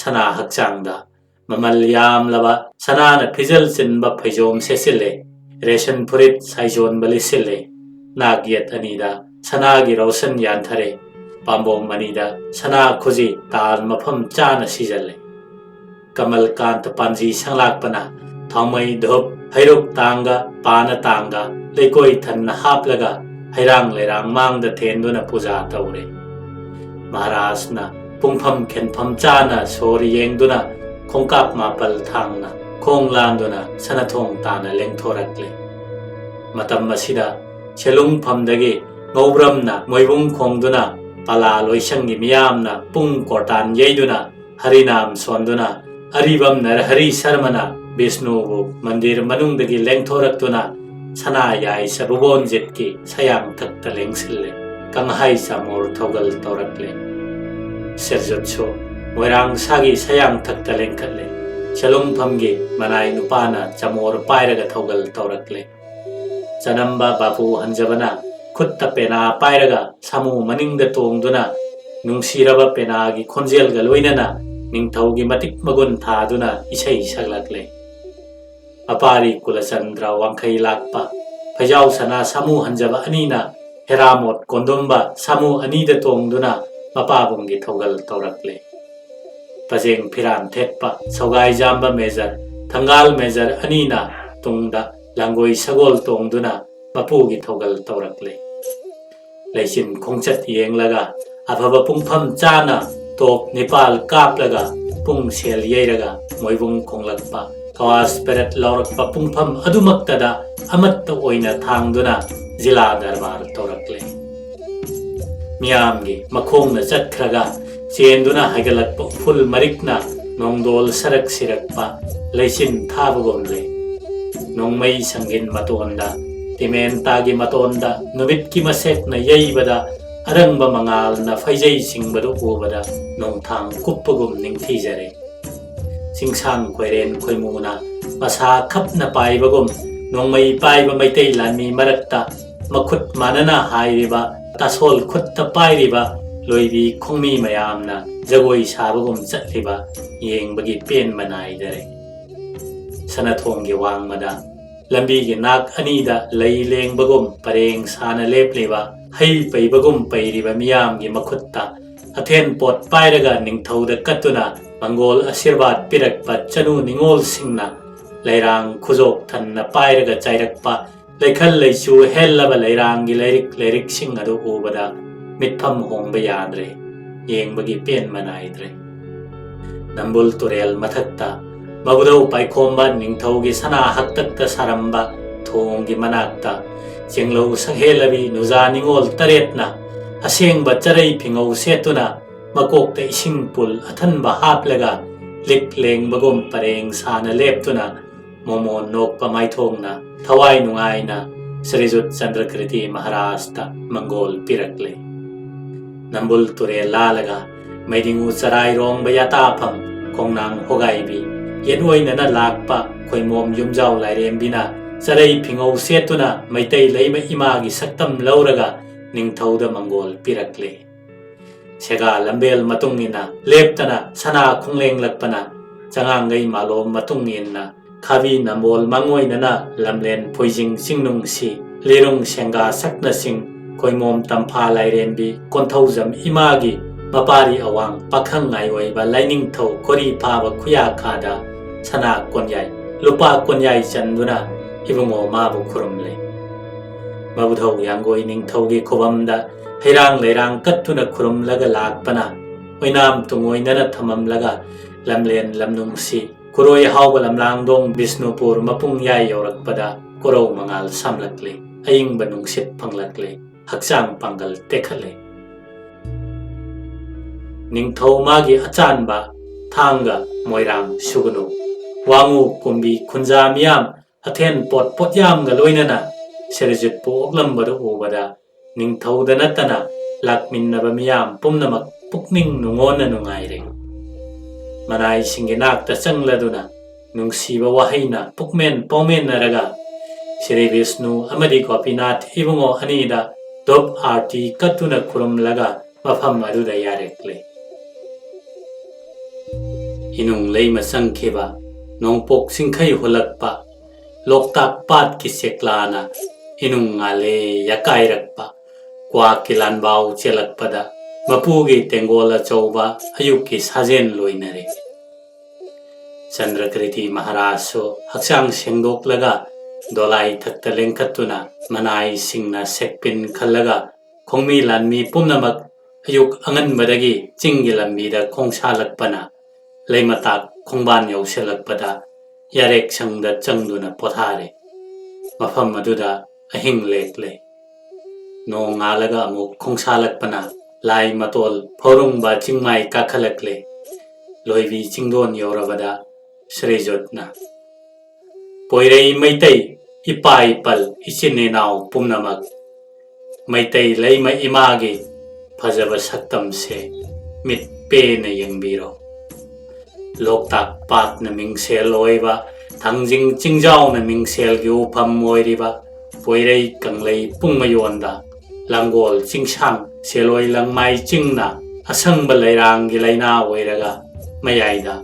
ꯁꯅꯥ ꯍꯛꯆꯥꯡꯗ ꯃꯃꯜ ꯌꯥꯝꯂꯕ ꯁꯅꯥꯅ ꯐꯤꯖꯜ ꯆꯤꯟꯕ ꯐꯩꯖꯣꯝ ꯁꯦꯠꯆꯤꯜꯂꯦ꯫ ꯔꯦꯁꯟ ꯐꯨꯔꯤꯠ ꯁꯥꯏꯖꯣꯟꯕ ꯂꯤꯠꯁꯤꯜꯂꯦ꯫ ꯅꯥꯛ ꯌꯦꯠ ꯑꯅꯤꯗ ꯁꯅꯥꯒꯤ ꯔꯧꯁꯟ ꯌꯥꯟꯊꯔꯦ꯫ ꯄꯥꯝꯕꯣꯝ ꯑꯅꯤꯗ ꯁꯅꯥ ꯈꯨꯖꯤ ꯇꯥꯜ ꯃꯐꯝ ꯆꯥꯅ ꯁꯤꯖꯜꯂꯦ꯫ ꯀꯃꯜ ꯀꯥꯟꯇ ꯄꯥꯟꯖꯤ ꯁꯪꯂꯥꯛꯄꯅ ꯊꯥꯎꯃꯩ ꯙꯨꯞ ꯍꯩꯔꯨꯛ ꯇꯥꯡꯒ ꯄꯥꯅ ꯇꯥꯡꯒ ꯂꯩꯀꯣꯏ ꯊꯟꯅ ꯍꯥꯞꯂꯒ ꯍꯩꯔꯥꯡ ꯂꯩꯔꯥꯡ ꯃꯥꯡꯗ ꯊꯦꯟꯗꯨꯅ ꯄꯨꯖꯥ ꯇꯧꯔꯦ꯫ ꯃꯍꯥꯔꯥꯖꯅ ꯄꯨꯡꯐꯝ ꯈꯦꯟꯐꯝ ꯆꯥꯅ ꯁꯣꯔ ꯌꯦꯡꯗꯨꯅ ꯈꯣꯡꯀꯥꯞ ꯃꯥꯄꯜ ꯊꯥꯡꯅ ꯈꯣꯡ ꯂꯥꯟꯗꯨꯅ ꯁꯅꯊꯣꯡ ꯇꯥꯅ ꯂꯦꯡꯊꯣꯔꯛꯂꯦ꯫ ꯃꯇꯝ ꯑꯁꯤꯗ ꯁꯦꯂꯨꯡꯐꯝꯗꯒꯤ ꯉꯧꯕ꯭ꯔꯝꯅ ꯃꯣꯏꯕꯨꯡ ꯈꯣꯡꯗꯨꯅ ꯄꯂꯥ ꯂꯣꯏꯁꯪꯒꯤ ꯃꯤꯌꯥꯝꯅ ꯄꯨꯡ ꯀꯣꯔꯇꯥꯟ ꯌꯩꯗꯨꯅ ꯍꯔꯤꯅꯥꯝ ꯁꯣꯟꯗꯨꯅ ꯑꯔꯤꯕꯝ ꯅꯔꯍꯔꯤ ꯁꯔꯃꯅ ꯕꯤꯁꯅꯨꯕꯨ ꯃꯟꯗꯤꯔ ꯃꯅꯨꯡꯗꯒꯤ ꯂꯦꯡꯊꯣꯔꯛꯇꯨꯅ ꯁꯅꯥ ꯌꯥꯏ ꯁꯕꯨꯕꯣꯟꯖꯤꯠꯀꯤ ꯁꯌꯥꯡꯊꯛꯇ ꯂꯦꯡꯁꯤꯜꯂꯦ꯫ ꯀꯪꯍꯥꯏ ꯆꯥꯃꯣꯔ ꯊꯧꯒꯜ ꯇꯧꯔꯛꯂꯦ꯫ ꯁꯤꯔꯖꯨꯠꯁꯨ ꯃꯣꯏꯔꯥꯡ ꯁꯥꯒꯤ ꯁꯌꯥꯡꯊꯛꯇ ꯂꯦꯡꯈꯠꯂꯦ꯫ ꯁꯦꯂꯨꯡꯐꯝꯒꯤ ꯃꯅꯥꯏ ꯅꯨꯄꯥꯅ ꯆꯥꯃꯣꯔ ꯄꯥꯏꯔꯒ ꯊꯧꯒꯜ ꯇꯧꯔꯛꯂꯦ꯫ ꯆꯅꯝꯕ ꯕꯥꯄꯨ ꯍꯟꯖꯕꯅ ꯈꯨꯠꯇ ꯄꯦꯅꯥ ꯄꯥꯏꯔꯒ ꯁꯥꯃꯨ ꯃꯅꯤꯡꯗ ꯇꯣꯡꯗꯨꯅ ꯅꯨꯡꯁꯤꯔꯕ ꯄꯦꯅꯥꯒꯤ ꯈꯣꯟꯖꯦꯜꯒ ꯂꯣꯏꯅꯅ ꯅꯤꯡꯊꯧꯒꯤ ꯃꯇꯤꯛ ꯃꯒꯨꯟ ꯊꯥꯗꯨꯅ ꯏꯁꯩ ꯁꯛꯂꯛꯂꯦ꯫ ꯃꯄꯥꯔꯤ ꯀꯨꯂꯆꯟꯗ꯭ꯔ ꯋꯥꯡꯈꯩ ꯂꯥꯛꯄ ꯐꯩꯖꯥꯎ ꯁꯅꯥ ꯁꯥꯃꯨ ꯍꯟꯖꯕ ꯑꯅꯤꯅ ꯍꯦꯔꯥꯃꯣꯠ ꯀꯣꯟꯗꯨꯝꯕ ꯁꯥꯃꯨ ꯑꯅꯤꯗ ꯇꯣꯡꯗꯨꯅ ꯃꯄꯥꯕꯨꯡꯒꯤ ꯊꯧꯒꯜ ꯇꯧꯔꯛꯂꯦ꯫ ꯄꯖꯦꯡ ꯐꯤꯔꯥꯟ ꯊꯦꯠꯄ ꯁꯧꯒꯥꯏꯖꯥꯝꯕ ꯃꯦꯖꯔ, ꯊꯪꯒꯥꯜ ꯃꯦꯖꯔ ꯑꯅꯤꯅ ꯇꯨꯡꯗ ꯂꯥꯡꯒꯣꯏ ꯁꯒꯣꯜ ꯇꯣꯡꯗꯨꯅ ꯃꯄꯨꯒꯤ ꯊꯧꯒꯜ ꯇꯧꯔꯛꯂꯦ꯫ ꯂꯩꯆꯤꯟ ꯈꯣꯡꯆꯠ ꯌꯦꯡꯂꯒ ꯑꯐꯕ ꯄꯨꯡꯐꯝ ꯆꯥꯅ ꯇꯣꯞ ꯅꯤꯄꯥꯜ ꯀꯥꯞꯂꯒ ꯄꯨꯡ ꯁꯦꯜ ꯌꯩꯔꯒ ꯃꯣꯏꯕꯨꯡ ꯈꯣꯡꯂꯛꯄ ꯀꯋꯥꯁ ꯄꯦꯔꯦꯠ ꯂꯥꯎꯔꯛꯄ ꯄꯨꯡꯐꯝ ꯑꯗꯨꯃꯛꯇꯗ ꯑꯃꯠꯇ ꯑꯣꯏꯅ ꯊꯥꯡꯗꯨꯅ ꯖꯤꯂꯥ ꯗꯔꯕꯥꯔ ꯇꯧꯔꯛꯂꯦ꯫ ꯃꯤꯌꯥꯝꯒꯤ ꯃꯈꯣꯡꯅ ꯆꯠꯈ꯭ꯔꯒ ꯆꯦꯟꯗꯨꯅ ꯍꯥꯏꯒꯠꯂꯛꯄ ꯎꯐꯨꯜ ꯃꯔꯤꯛꯅ ꯅꯣꯡꯗꯣꯜ ꯁꯔꯛ ꯁꯤꯔꯛꯄ ꯂꯩꯆꯤꯟ ꯊꯥꯕꯒꯨꯝꯂꯦ꯫ ꯅꯣꯡꯃꯩ ꯁꯪꯒꯤꯟ ꯃꯇꯣꯟꯗ, ꯇꯤꯃꯦꯟꯇꯥꯒꯤ ꯃꯇꯣꯟꯗ ꯅꯨꯃꯤꯠꯀꯤ ꯃꯁꯦꯛꯅ ꯌꯩꯕꯗ ꯑꯔꯪꯕ ꯃꯉꯥꯜꯅ ꯐꯩꯖꯩ ꯆꯤꯡꯕꯗꯨ ꯎꯕꯗ ꯅꯣꯡꯊꯥꯡ ꯀꯨꯞꯄꯒꯨꯝ ꯅꯤꯡꯊꯤꯖꯔꯦ꯫ ꯆꯤꯡꯁꯥꯡ ꯈꯣꯏꯔꯦꯟ ꯈꯣꯏꯃꯨꯅ ꯃꯁꯥ ꯈꯞꯅ ꯄꯥꯏꯕꯒꯨꯝ ꯅꯣꯡꯃꯩ ꯄꯥꯏꯕ ꯃꯩꯇꯩ ꯂꯥꯟꯃꯤ ꯃꯔꯛꯇ ꯃꯈꯨꯠ ꯃꯥꯟꯅꯅ ꯍꯥꯏꯔꯤꯕ ꯇꯥꯁꯣꯜ ꯈꯨꯠꯇ ꯄꯥꯏꯔꯤꯕ ꯂꯣꯏꯕꯤ ꯈꯣꯡꯃꯤ ꯃꯌꯥꯝꯅ ꯖꯒꯣꯏ ꯁꯥꯕꯒꯨꯝ ꯆꯠꯂꯤꯕ ꯌꯦꯡꯕꯒꯤ ꯄꯦꯟꯕ ꯅꯥꯏꯗꯔꯦ꯫ ꯁꯅꯊꯣꯡꯒꯤ ꯋꯥꯡꯃꯗ ꯂꯝꯕꯤꯒꯤ ꯅꯥꯛ ꯑꯅꯤꯗ ꯂꯩ ꯂꯦꯡꯕꯒꯨꯝ ꯄꯔꯦꯡ ꯁꯥꯅ ꯂꯦꯞꯂꯤꯕ ꯍꯩ ꯄꯩꯕꯒꯨꯝ ꯄꯩꯔꯤꯕ ꯃꯤꯌꯥꯝꯒꯤ ꯃꯈꯨꯠꯇ ꯑꯊꯦꯟ ꯄꯣꯠ ꯄꯥꯏꯔꯒ ꯅꯤꯡꯊꯧꯗ ꯀꯠꯇꯨꯅ ꯃꯪꯒꯣꯜ ꯑꯁꯤꯔꯕꯥꯗ ꯄꯤꯔꯛꯄ ꯆꯅꯨ ꯅꯤꯉꯣꯜꯁꯤꯡꯅ ꯂꯩꯔꯥꯡ ꯈꯨꯖꯣꯛ ꯊꯟꯅ ꯄꯥꯏꯔꯒ ꯆꯥꯏꯔꯛꯄ ꯂꯩꯈꯜ ꯂꯩꯆꯨ ꯍꯦꯜꯂꯕ ꯂꯩꯔꯥꯡꯒꯤ ꯂꯩꯔꯤꯛ ꯂꯩꯔꯤꯛꯁꯤꯡ ꯑꯗꯨ ꯎꯕꯗ ꯃꯤꯠꯐꯝ ꯍꯣꯡꯕ ꯌꯥꯗ꯭ꯔꯦ꯫ ꯌꯦꯡꯕꯒꯤ ꯄꯦꯟꯕ ꯅꯥꯏꯗ꯭ꯔꯦ꯫ ꯅꯝꯕꯨꯜ ꯇꯨꯔꯦꯜ ꯃꯊꯛꯇ ꯃꯕꯨꯙꯧ ꯄꯥꯏꯈꯣꯝꯕ ꯅꯤꯡꯊꯧꯒꯤ ꯁꯅꯥ ꯍꯛꯇꯛꯇ ꯁꯥꯔꯝꯕ ꯊꯣꯡꯒꯤ ꯃꯅꯥꯛꯇ ꯆꯦꯡꯂꯧ ꯁꯛꯍꯦꯜꯂꯕꯤ ꯅꯨꯖꯥ ꯅꯤꯉꯣꯜ ꯇꯔꯦꯠꯅ ꯑꯁꯦꯡꯕ ꯆꯔꯩ ꯐꯤꯉꯧ ꯁꯦꯠꯇꯨꯅ ꯃꯀꯣꯛꯇ ꯏꯁꯤꯡ ꯄꯨꯜ ꯑꯊꯟꯕ ꯍꯥꯞꯂꯒ ꯂꯤꯛ ꯂꯦꯡꯕꯒꯨꯝ ꯄꯔꯦꯡ ꯁꯥꯅ ꯂꯦꯞꯇꯨꯅ ꯃꯣꯃꯣꯟ ꯅꯣꯛꯄ ꯃꯥꯏꯊꯣꯡꯅ ꯊꯋꯥꯏ ꯅꯨꯡꯉꯥꯏꯅ ꯁ꯭ꯔꯤꯖꯨꯠ ꯆꯟꯗ꯭ꯔꯀ꯭ꯔꯤꯇꯤ ꯃꯍꯥꯔꯥꯖꯇ ꯃꯪꯒꯣꯜ ꯄꯤꯔꯛꯂꯦ꯫ ꯅꯝꯕꯨꯜ ꯇꯨꯔꯦꯜ ꯂꯥꯜꯂꯒ ꯃꯩꯗꯤꯡꯉꯨ ꯆꯔꯥꯏꯔꯣꯡꯕ ꯌꯥꯇꯥꯐꯝ ꯈꯣꯡꯅꯥꯡ ꯍꯣꯒꯥꯏꯕꯤ ꯌꯦꯠ ꯑꯣꯏꯅꯅ ꯂꯥꯛꯄ ꯈꯣꯏꯃꯣꯝ ꯌꯨꯝꯖꯥꯎ ꯂꯥꯏꯔꯦꯝꯕꯤꯅ ꯆꯔꯩ ꯐꯤꯉꯧ ꯁꯦꯠꯇꯨꯅ ꯃꯩꯇꯩ ꯂꯩꯃ ꯏꯃꯥꯒꯤ ꯁꯛꯇꯝ ꯂꯧꯔꯒ ꯅꯤꯡꯊꯧꯗ ꯃꯪꯒꯣꯜ ꯄꯤꯔꯛꯂꯦ꯫ ꯁꯦꯒꯥ ꯂꯝꯕꯦꯜ ꯃꯇꯨꯡ ꯏꯟꯅ ꯂꯦꯞꯇꯅ ꯁꯅꯥ ꯈꯣꯡꯂꯦꯡꯂꯛꯄꯅ ꯆꯉꯥꯡꯒꯩ ꯃꯥꯂꯣꯝ ꯃꯇꯨꯡ ꯏꯟꯅ ꯈꯥꯕꯤ ꯅꯝꯕꯣꯜ ꯃꯪꯑꯣꯏꯅꯅ ꯂꯝꯂꯦꯟ ꯐꯣꯏꯖꯤꯡ ꯆꯤꯡꯅꯨꯡꯁꯤ ꯂꯤꯔꯨꯡ ꯁꯦꯡꯒꯥ ꯁꯛꯅꯁꯤꯡ ꯈꯣꯏꯃꯣꯝ ꯇꯝꯐꯥ ꯂꯥꯏꯔꯦꯝꯕꯤ ꯀꯣꯟꯊꯧꯖꯝ ꯏꯃꯥꯒꯤ ꯃꯄꯥꯔꯤ ꯑꯋꯥꯡ ꯄꯥꯈꯪ ꯉꯥꯏꯑꯣꯏꯕ ꯂꯥꯏꯅꯤꯡꯊꯧ ꯈꯣꯔꯤ ꯐꯥꯕ ꯈꯨꯌꯥꯈꯥꯗ ꯁꯅꯥ ꯀꯣꯟꯌꯥꯏ ꯂꯨꯄꯥ ꯀꯣꯟꯌꯥꯏ ꯆꯟꯗꯨꯅ ꯏꯕꯨꯡꯉꯣ ꯃꯥꯕꯨ ꯈꯨꯔꯨꯝꯂꯦ꯫ ꯃꯕꯨꯙꯧ ꯌꯥꯡꯒꯣꯏ ꯅꯤꯡꯊꯧꯒꯤ ꯈꯨꯕꯝꯗ ꯍꯩꯔꯥꯡ ꯂꯩꯔꯥꯡ ꯀꯠꯇꯨꯅ ꯈꯨꯔꯨꯝꯂꯒ ꯂꯥꯛꯄꯅ ꯑꯣꯏꯅꯥꯝ ꯇꯨꯡꯑꯣꯏꯅꯅ ꯊꯝꯃꯝꯂꯒ ꯂꯝꯂꯦꯟ ꯂꯝꯅꯨꯡꯁꯤ ꯈꯨꯔꯣꯏ ꯍꯥꯎꯕ ꯂꯝꯂꯥꯡꯗꯣꯡ ꯕꯤꯁꯅꯨꯄꯨꯔ ꯃꯄꯨꯡ ꯌꯥꯏ ꯌꯧꯔꯛꯄꯗ ꯀꯣꯔꯧ ꯃꯉꯥꯜ ꯁꯥꯝꯂꯛꯂꯦ꯫ ꯑꯌꯤꯡꯕ ꯅꯨꯡꯁꯤꯠ ꯐꯪꯂꯛꯂꯦ꯫ ꯍꯛꯆꯥꯡ ꯄꯥꯡꯒꯜ ꯇꯦꯛꯈꯠꯂꯦ꯫ ꯅꯤꯡꯊꯧ ꯃꯥꯒꯤ ꯑꯆꯥꯟꯕ ꯊꯥꯡꯒ ꯃꯣꯏꯔꯥꯡ ꯁꯨꯒꯅꯨ ꯋꯥꯉꯨ ꯀꯨꯝꯕꯤ ꯈꯨꯟꯖꯥ ꯃꯤꯌꯥꯝ ꯑꯊꯦꯟ ꯄꯣꯠ ꯄꯣꯠꯌꯥꯝꯒ ꯂꯣꯏꯅꯅ ꯁꯦꯔꯖꯤꯠꯄꯨ ꯑꯣꯛꯂꯝꯕꯗꯨ ꯎꯕꯗ ꯅꯤꯡꯊꯧꯗ ꯅꯠꯇꯅ ꯂꯥꯛꯃꯤꯟꯅꯕ ꯃꯤꯌꯥꯝ ꯄꯨꯝꯅꯃꯛ ꯄꯨꯛꯅꯤꯡ ꯅꯨꯡꯉꯣꯟꯅ ꯅꯨꯡꯉꯥꯏꯔꯦ꯫ ꯃꯅꯥꯏꯁꯤꯡꯒꯤ ꯅꯥꯛꯇ ꯆꯪꯂꯗꯨꯅ ꯅꯨꯡꯁꯤꯕ ꯋꯥꯍꯩꯅ ꯄꯨꯛꯃꯦꯟ ꯄꯥꯎꯃꯦꯟꯅꯔꯒ ꯁ꯭ꯔꯤ ꯕꯤꯁꯅꯨ ꯑꯃꯗꯤ ꯒꯣꯄꯤꯅꯥꯊ ꯏꯕꯨꯡꯉꯣ ꯑꯅꯤꯗ ꯙꯨꯞ ꯑꯥꯔꯇꯤ ꯀꯠꯇꯨꯅ ꯈꯨꯔꯨꯝꯂꯒ ꯃꯐꯝ ꯑꯗꯨꯗ ꯌꯥꯔꯦꯛꯂꯦ꯫ ꯏꯅꯨꯡ ꯂꯩꯃ ꯆꯪꯈꯤꯕ ꯅꯣꯡꯄꯣꯛ ꯆꯤꯡꯈꯩ ꯍꯨꯜꯂꯛꯄ ꯂꯣꯛꯇꯥꯛ ꯄꯥꯠꯀꯤ ꯆꯦꯛꯂꯥꯅ ꯏꯅꯨꯡ ꯉꯥꯂꯦ ꯌꯥꯀꯥꯏꯔꯛꯄ ꯀ꯭ꯋꯥꯛꯀꯤ ꯂꯥꯟꯕꯥꯎ ꯆꯦꯜꯂꯛꯄꯗ ꯃꯄꯨꯒꯤ ꯇꯦꯡꯒꯣꯜ ꯑꯆꯧꯕ ꯑꯌꯨꯛꯀꯤ ꯁꯥꯖꯦꯜ ꯂꯣꯏꯅꯔꯦ꯫ ꯆꯟꯗ꯭ꯔꯀ꯭ꯔꯤꯇꯤ ꯃꯍꯥꯔꯥꯖꯁꯨ ꯍꯛꯆꯥꯡ ꯁꯦꯡꯗꯣꯛꯂꯒ ꯗꯣꯂꯥꯏ ꯊꯛꯇ ꯂꯦꯡꯈꯠꯇꯨꯅ ꯃꯅꯥꯏꯁꯤꯡꯅ ꯁꯦꯛꯄꯤꯟ ꯈꯜꯂꯒ ꯈꯣꯡꯃꯤ ꯂꯥꯟꯃꯤ ꯄꯨꯝꯅꯃꯛ ꯑꯌꯨꯛ ꯑꯉꯟꯕꯗꯒꯤ ꯆꯤꯡꯒꯤ ꯂꯝꯕꯤꯗ ꯈꯣꯡꯁꯥꯜꯂꯛꯄꯅ ꯂꯩꯃꯇꯥꯛ ꯈꯣꯡꯕꯥꯟ ꯌꯧꯁꯤꯜꯂꯛꯄꯗ ꯌꯥꯔꯦꯛꯁꯪꯗ ꯆꯪꯗꯨꯅ ꯄꯣꯊꯥꯔꯦ꯫ ꯃꯐꯝ ꯑꯗꯨꯗ ꯑꯍꯤꯡ ꯂꯦꯛꯂꯦ꯫ ꯅꯣꯡ ꯉꯥꯜꯂꯒ ꯑꯃꯨꯛ ꯈꯣꯡꯁꯥꯜꯂꯛꯄꯅ ꯂꯥꯏ ꯃꯇꯣꯜ ꯐꯧꯔꯨꯡꯕ ꯆꯤꯡꯃꯥꯏ ꯀꯥꯈꯠꯂꯛꯂꯦ꯫ ꯂꯣꯏꯕꯤ ꯆꯤꯡꯗꯣꯟ ꯌꯧꯔꯕꯗ ꯁ꯭ꯔꯤꯖꯨꯠꯅ, "ꯄꯣꯏꯔꯩ ꯃꯩꯇꯩ ꯏꯄꯥ ꯏꯄꯜ ꯏꯆꯤꯟ ꯏꯅꯥꯎ ꯄꯨꯝꯅꯃꯛ, ꯃꯩꯇꯩ ꯂꯩꯃ ꯏꯃꯥꯒꯤ ꯐꯖꯕ ꯁꯛꯇꯝꯁꯦ ꯃꯤꯠ ꯄꯦꯅ ꯌꯦꯡꯕꯤꯔꯣ꯫ ꯂꯣꯛꯇꯥꯛ ꯄꯥꯠꯅ ꯃꯤꯡꯁꯦꯜ ꯑꯣꯏꯕ, ꯊꯥꯡꯖꯤꯡ ꯆꯤꯡꯖꯥꯎꯅ ꯃꯤꯡꯁꯦꯜꯒꯤ ꯎꯐꯝ ꯑꯣꯏꯔꯤꯕ ꯄꯣꯏꯔꯩ ꯀꯪꯂꯩ ꯄꯨꯡꯃꯌꯣꯟꯗ ꯂꯥꯡꯒꯣꯜ ꯆꯤꯡꯁꯥꯡ ꯁꯦꯂꯣꯏ ꯂꯪꯃꯥꯏ ꯆꯤꯡꯅ ꯑꯁꯪꯕ ꯂꯩꯔꯥꯡꯒꯤ ꯂꯩꯅꯥ ꯑꯣꯏꯔꯒ, ꯃꯌꯥꯏꯗ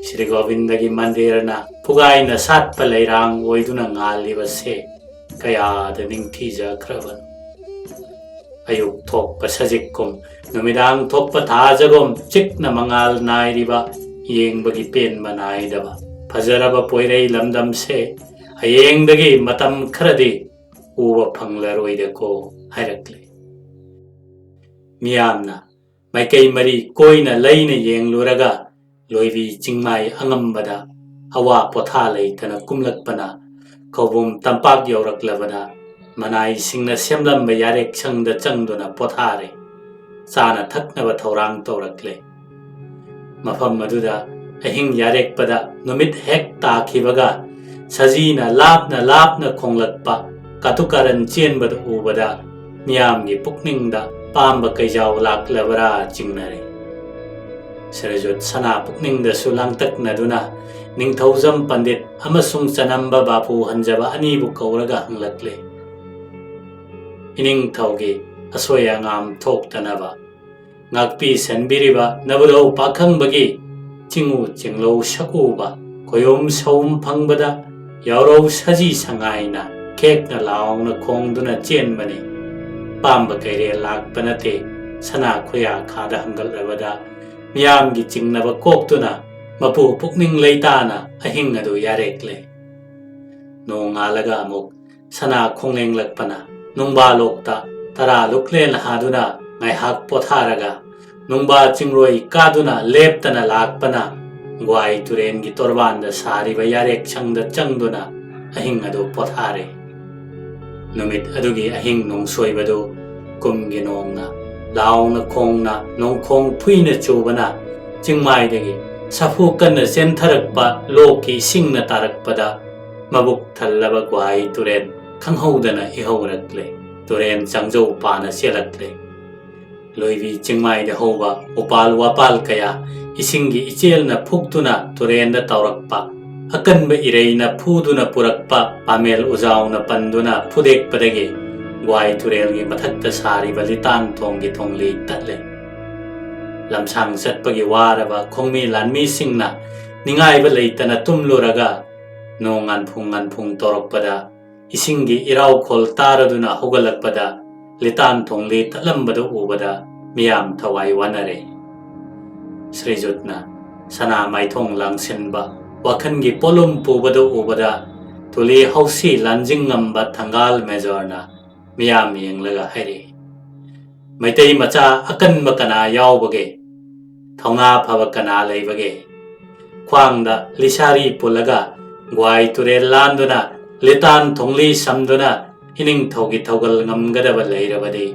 ꯁ꯭ꯔꯤ ꯒꯣꯕꯤꯟꯗꯒꯤ ꯃꯟꯗꯤꯔꯅ ꯐꯨꯒꯥꯏꯅ ꯁꯥꯠꯄ ꯂꯩꯔꯥꯡ ꯑꯣꯏꯗꯨꯅ ꯉꯥꯜꯂꯤꯕꯁꯦ ꯀꯌꯥꯗ ꯅꯤꯡꯊꯤꯖꯈ꯭ꯔꯕꯅꯣ꯫ ꯑꯌꯨꯛ ꯊꯣꯛꯄ ꯁꯖꯤꯛꯀꯨꯝ, ꯅꯨꯃꯤꯗꯥꯡ ꯊꯣꯛꯄ ꯊꯥꯖꯒꯨꯝ ꯆꯤꯛꯅ ꯃꯉꯥꯜ ꯅꯥꯏꯔꯤꯕ, ꯌꯦꯡꯕꯒꯤ ꯄꯦꯟꯕ ꯅꯥꯏꯗꯕ ꯐꯖꯔꯕ ꯄꯣꯏꯔꯩ ꯂꯝꯗꯝꯁꯦ ꯍꯌꯦꯡꯗꯒꯤ ꯃꯇꯝ ꯈꯔꯗꯤ ꯎꯕ ꯐꯪꯂꯔꯣꯏꯗꯀꯣ" ꯍꯥꯏꯔꯛꯂꯦ꯫ ꯃꯤꯌꯥꯝꯅ ꯃꯥꯏꯀꯩ ꯃꯔꯤ ꯀꯣꯏꯅ ꯂꯩꯅ ꯌꯦꯡꯂꯨꯔꯒ ꯂꯣꯏꯕꯤ ꯆꯤꯡꯃꯥꯏ ꯑꯉꯝꯕꯗ ꯑꯋꯥ ꯄꯣꯊꯥ ꯂꯩꯇꯅ ꯀꯨꯝꯂꯛꯄꯅ ꯈꯧꯕꯨꯝ ꯇꯝꯄꯥꯛ ꯌꯧꯔꯛꯂꯕꯗ ꯃꯅꯥꯏꯁꯤꯡꯅ ꯁꯦꯝꯂꯝꯕ ꯌꯥꯔꯦꯛꯁꯪꯗ ꯆꯪꯗꯨꯅ ꯄꯣꯊꯥꯔꯦ꯫ ꯆꯥꯅ ꯊꯛꯅꯕ ꯊꯧꯔꯥꯡ ꯇꯧꯔꯛꯂꯦ꯫ ꯃꯐꯝ ꯑꯗꯨꯗ ꯑꯍꯤꯡ ꯌꯥꯔꯦꯛꯄꯗ ꯅꯨꯃꯤꯠ ꯍꯦꯛ ꯇꯥꯈꯤꯕꯒ ꯁꯖꯤꯅ ꯂꯥꯞꯅ ꯂꯥꯞꯅ ꯈꯣꯡꯂꯛꯄ ꯀꯥꯇꯨꯀꯥꯔꯟ ꯆꯦꯟꯕꯗꯨ ꯎꯕꯗ ꯃꯤꯌꯥꯝꯒꯤ ꯄꯨꯛꯅꯤꯡꯗ ꯄꯥꯝꯕ ꯀꯩꯖꯥꯎ ꯂꯥꯛꯂꯕ꯭ꯔꯥ ꯆꯤꯡꯅꯔꯦ꯫ ꯁ꯭ꯔꯤꯖꯨꯠ ꯁꯅꯥ ꯄꯨꯛꯅꯤꯡꯗꯁꯨ ꯂꯥꯡꯇꯛꯅꯗꯨꯅ ꯅꯤꯡꯊꯧꯖꯝ ꯄꯟꯗꯤꯠ ꯑꯃꯁꯨꯡ ꯆꯅꯝꯕ ꯕꯥꯄꯨ ꯍꯟꯖꯕ ꯑꯅꯤꯕꯨ ꯀꯧꯔꯒ ꯍꯪꯂꯛꯂꯦ, "ꯏꯅꯤꯡꯊꯧꯒꯤ ꯑꯁꯣꯏ ꯑꯉꯥꯝ ꯊꯣꯛꯇꯅꯕ ꯉꯥꯛꯄꯤ ꯁꯦꯟꯕꯤꯔꯤꯕ ꯅꯕꯨꯙꯧ ꯄꯥꯈꯪꯕꯒꯤ ꯆꯤꯡꯎ ꯆꯤꯡꯂꯧ ꯁꯛꯎꯕ ꯈꯣꯌꯨꯝ ꯁꯧꯝ ꯐꯪꯕꯗ ꯌꯥꯎꯔꯧ ꯁꯖꯤ ꯁꯉꯥꯏꯅ ꯈꯦꯛꯅ ꯂꯥꯎꯅ ꯈꯣꯡꯗꯨꯅ ꯆꯦꯟꯕꯅꯤ꯫ ꯄꯥꯝꯕ ꯀꯩꯔꯦꯜ ꯂꯥꯛꯄ ꯅꯠꯇꯦ꯫ ꯁꯅꯥ ꯈꯨꯌꯥ ꯈꯥꯗ ꯍꯪꯒꯠꯂꯕꯗ ꯃꯤꯌꯥꯝꯒꯤ ꯆꯤꯡꯅꯕ ꯀꯣꯛꯇꯨꯅ ꯃꯄꯨ ꯄꯨꯛꯅꯤꯡ ꯂꯩꯇꯥꯅ ꯑꯍꯤꯡ ꯑꯗꯨ ꯌꯥꯔꯦꯛꯂꯦ꯫ ꯅꯣꯡꯉꯥꯜꯂꯒ ꯑꯃꯨꯛ ꯁꯅꯥ ꯈꯣꯡꯂꯦꯡꯂꯛꯄꯅ ꯅꯨꯡꯕꯥ ꯂꯣꯛꯇ ꯇꯔꯥ ꯂꯨꯛꯂꯦꯟ ꯍꯥꯗꯨꯅ ꯉꯥꯏꯍꯥꯛ ꯄꯣꯊꯥꯔꯒ ꯅꯨꯡꯕꯥ ꯆꯤꯡꯔꯣꯏ ꯀꯥꯗꯨꯅ ꯂꯦꯞꯇꯅ ꯂꯥꯛꯄꯅ ꯒ꯭ꯋꯥꯏ ꯇꯨꯔꯦꯟꯒꯤ ꯇꯣꯔꯕꯥꯟꯗ ꯁꯥꯔꯤꯕ ꯌꯥꯔꯦꯛꯁꯪꯗ ꯆꯪꯗꯨꯅ ꯑꯍꯤꯡ ꯑꯗꯨ ꯄꯣꯊꯥꯔꯦ꯫ ꯅꯨꯃꯤꯠ ꯑꯗꯨꯒꯤ ꯑꯍꯤꯡ ꯅꯣꯡꯁꯣꯏꯕꯗꯨ ꯀꯨꯝꯒꯤ ꯅꯣꯡꯅ ꯂꯥꯎꯅ ꯈꯣꯡꯅ ꯅꯣꯡꯈꯣꯡ ꯐꯨꯏꯅ ꯆꯨꯕꯅ ꯆꯤꯡꯃꯥꯏꯗꯒꯤ ꯁꯥꯐꯨ ꯀꯟꯅ ꯆꯦꯟꯊꯔꯛꯄ ꯂꯣꯛꯀꯤ ꯏꯁꯤꯡꯅ ꯇꯥꯔꯛꯄꯗ ꯃꯕꯨꯛ ꯊꯜꯂꯕ ꯒ꯭ꯋꯥꯏ ꯇꯨꯔꯦꯟ ꯈꯪꯍꯧꯗꯅ ꯏꯍꯧꯔꯛꯂꯦ꯫ ꯇꯨꯔꯦꯟ ꯆꯥꯡꯖꯧ ꯄꯥꯅ ꯆꯦꯜꯂꯛꯂꯦ꯫ ꯂꯣꯏꯕꯤ ꯆꯤꯡꯃꯥꯏꯗ ꯍꯧꯕ ꯎꯄꯥꯜ ꯋꯥꯄꯥꯜ ꯀꯌꯥ ꯏꯁꯤꯡꯒꯤ ꯏꯆꯦꯜꯅ ꯐꯨꯛꯇꯨꯅ ꯇꯨꯔꯦꯟꯗ ꯇꯧꯔꯛꯄ, ꯑꯀꯟꯕ ꯏꯔꯩꯅ ꯐꯨꯗꯨꯅ ꯄꯨꯔꯛꯄ ꯄꯥꯃꯦꯜ ꯎꯖꯥꯎꯅ ꯄꯟꯗꯨꯅ ꯐꯨꯗꯦꯛꯄꯗꯒꯤ ꯒ꯭ꯋꯥꯏ ꯇꯨꯔꯦꯜꯒꯤ ꯃꯊꯛꯇ ꯁꯥꯔꯤꯕ ꯂꯤꯇꯥꯟ ꯊꯣꯡꯒꯤ ꯊꯣꯡꯂꯤ ꯇꯠꯂꯦ꯫ ꯂꯝꯁꯥꯡ ꯆꯠꯄꯒꯤ ꯋꯥꯔꯕ ꯈꯣꯡꯃꯤ ꯂꯥꯟꯃꯤꯁꯤꯡꯅ ꯅꯤꯡꯉꯥꯏꯕ ꯂꯩꯇꯅ ꯇꯨꯝꯂꯨꯔꯒ ꯅꯣꯡ ꯉꯥꯟꯐꯨꯡ ꯉꯥꯟꯐꯨꯡ ꯇꯧꯔꯛꯄꯗ ꯏꯁꯤꯡꯒꯤ ꯏꯔꯥꯎꯈꯣꯜ ꯇꯥꯔꯗꯨꯅ ꯍꯧꯒꯠꯂꯛꯄꯗ ꯂꯤꯇꯥꯟ ꯊꯣꯡꯂꯤ ꯇꯠꯂꯝꯕꯗꯨ ꯎꯕꯗ ꯃꯤꯌꯥꯝ ꯊꯋꯥꯏ ꯋꯥꯅꯔꯦ꯫ ꯁ꯭ꯔꯤꯖꯨꯠꯅ ꯁꯅꯥ ꯃꯥꯏꯊꯣꯡ ꯂꯥꯡꯁꯤꯟꯕ ꯋꯥꯈꯜꯒꯤ ꯄꯣꯠꯂꯨꯝ ꯄꯨꯕꯗꯨ ꯎꯕꯗ ꯇꯨꯂꯤ ꯍꯧꯁꯤ ꯂꯥꯟꯖꯤꯡ ꯉꯝꯕ ꯊꯪꯒꯥꯜ ꯃꯦꯖꯔꯅ ꯃꯤꯌꯥꯝ ꯌꯦꯡꯂꯒ ꯍꯥꯏꯔꯛꯏ, "ꯃꯩꯇꯩ ꯃꯆꯥ ꯑꯀꯟꯕ ꯀꯅꯥ ꯌꯥꯎꯕꯒꯦ? ꯊꯧꯅꯥ ꯐꯕ ꯀꯅꯥ ꯂꯩꯕꯒꯦ? ꯈ꯭ꯋꯥꯡꯗ ꯂꯤꯁꯥꯔꯤ ꯄꯨꯜꯂꯒ ꯒ꯭ꯋꯥꯏ ꯇꯨꯔꯦꯜ ꯂꯥꯟꯗꯨꯅ ꯂꯤꯇꯥꯟ ꯊꯣꯡꯂꯤ ꯁꯝꯗꯨꯅ ꯏꯅꯤꯡꯊꯧꯒꯤ ꯊꯧꯒꯜ ꯉꯝꯒꯗꯕ ꯂꯩꯔꯕꯗꯤ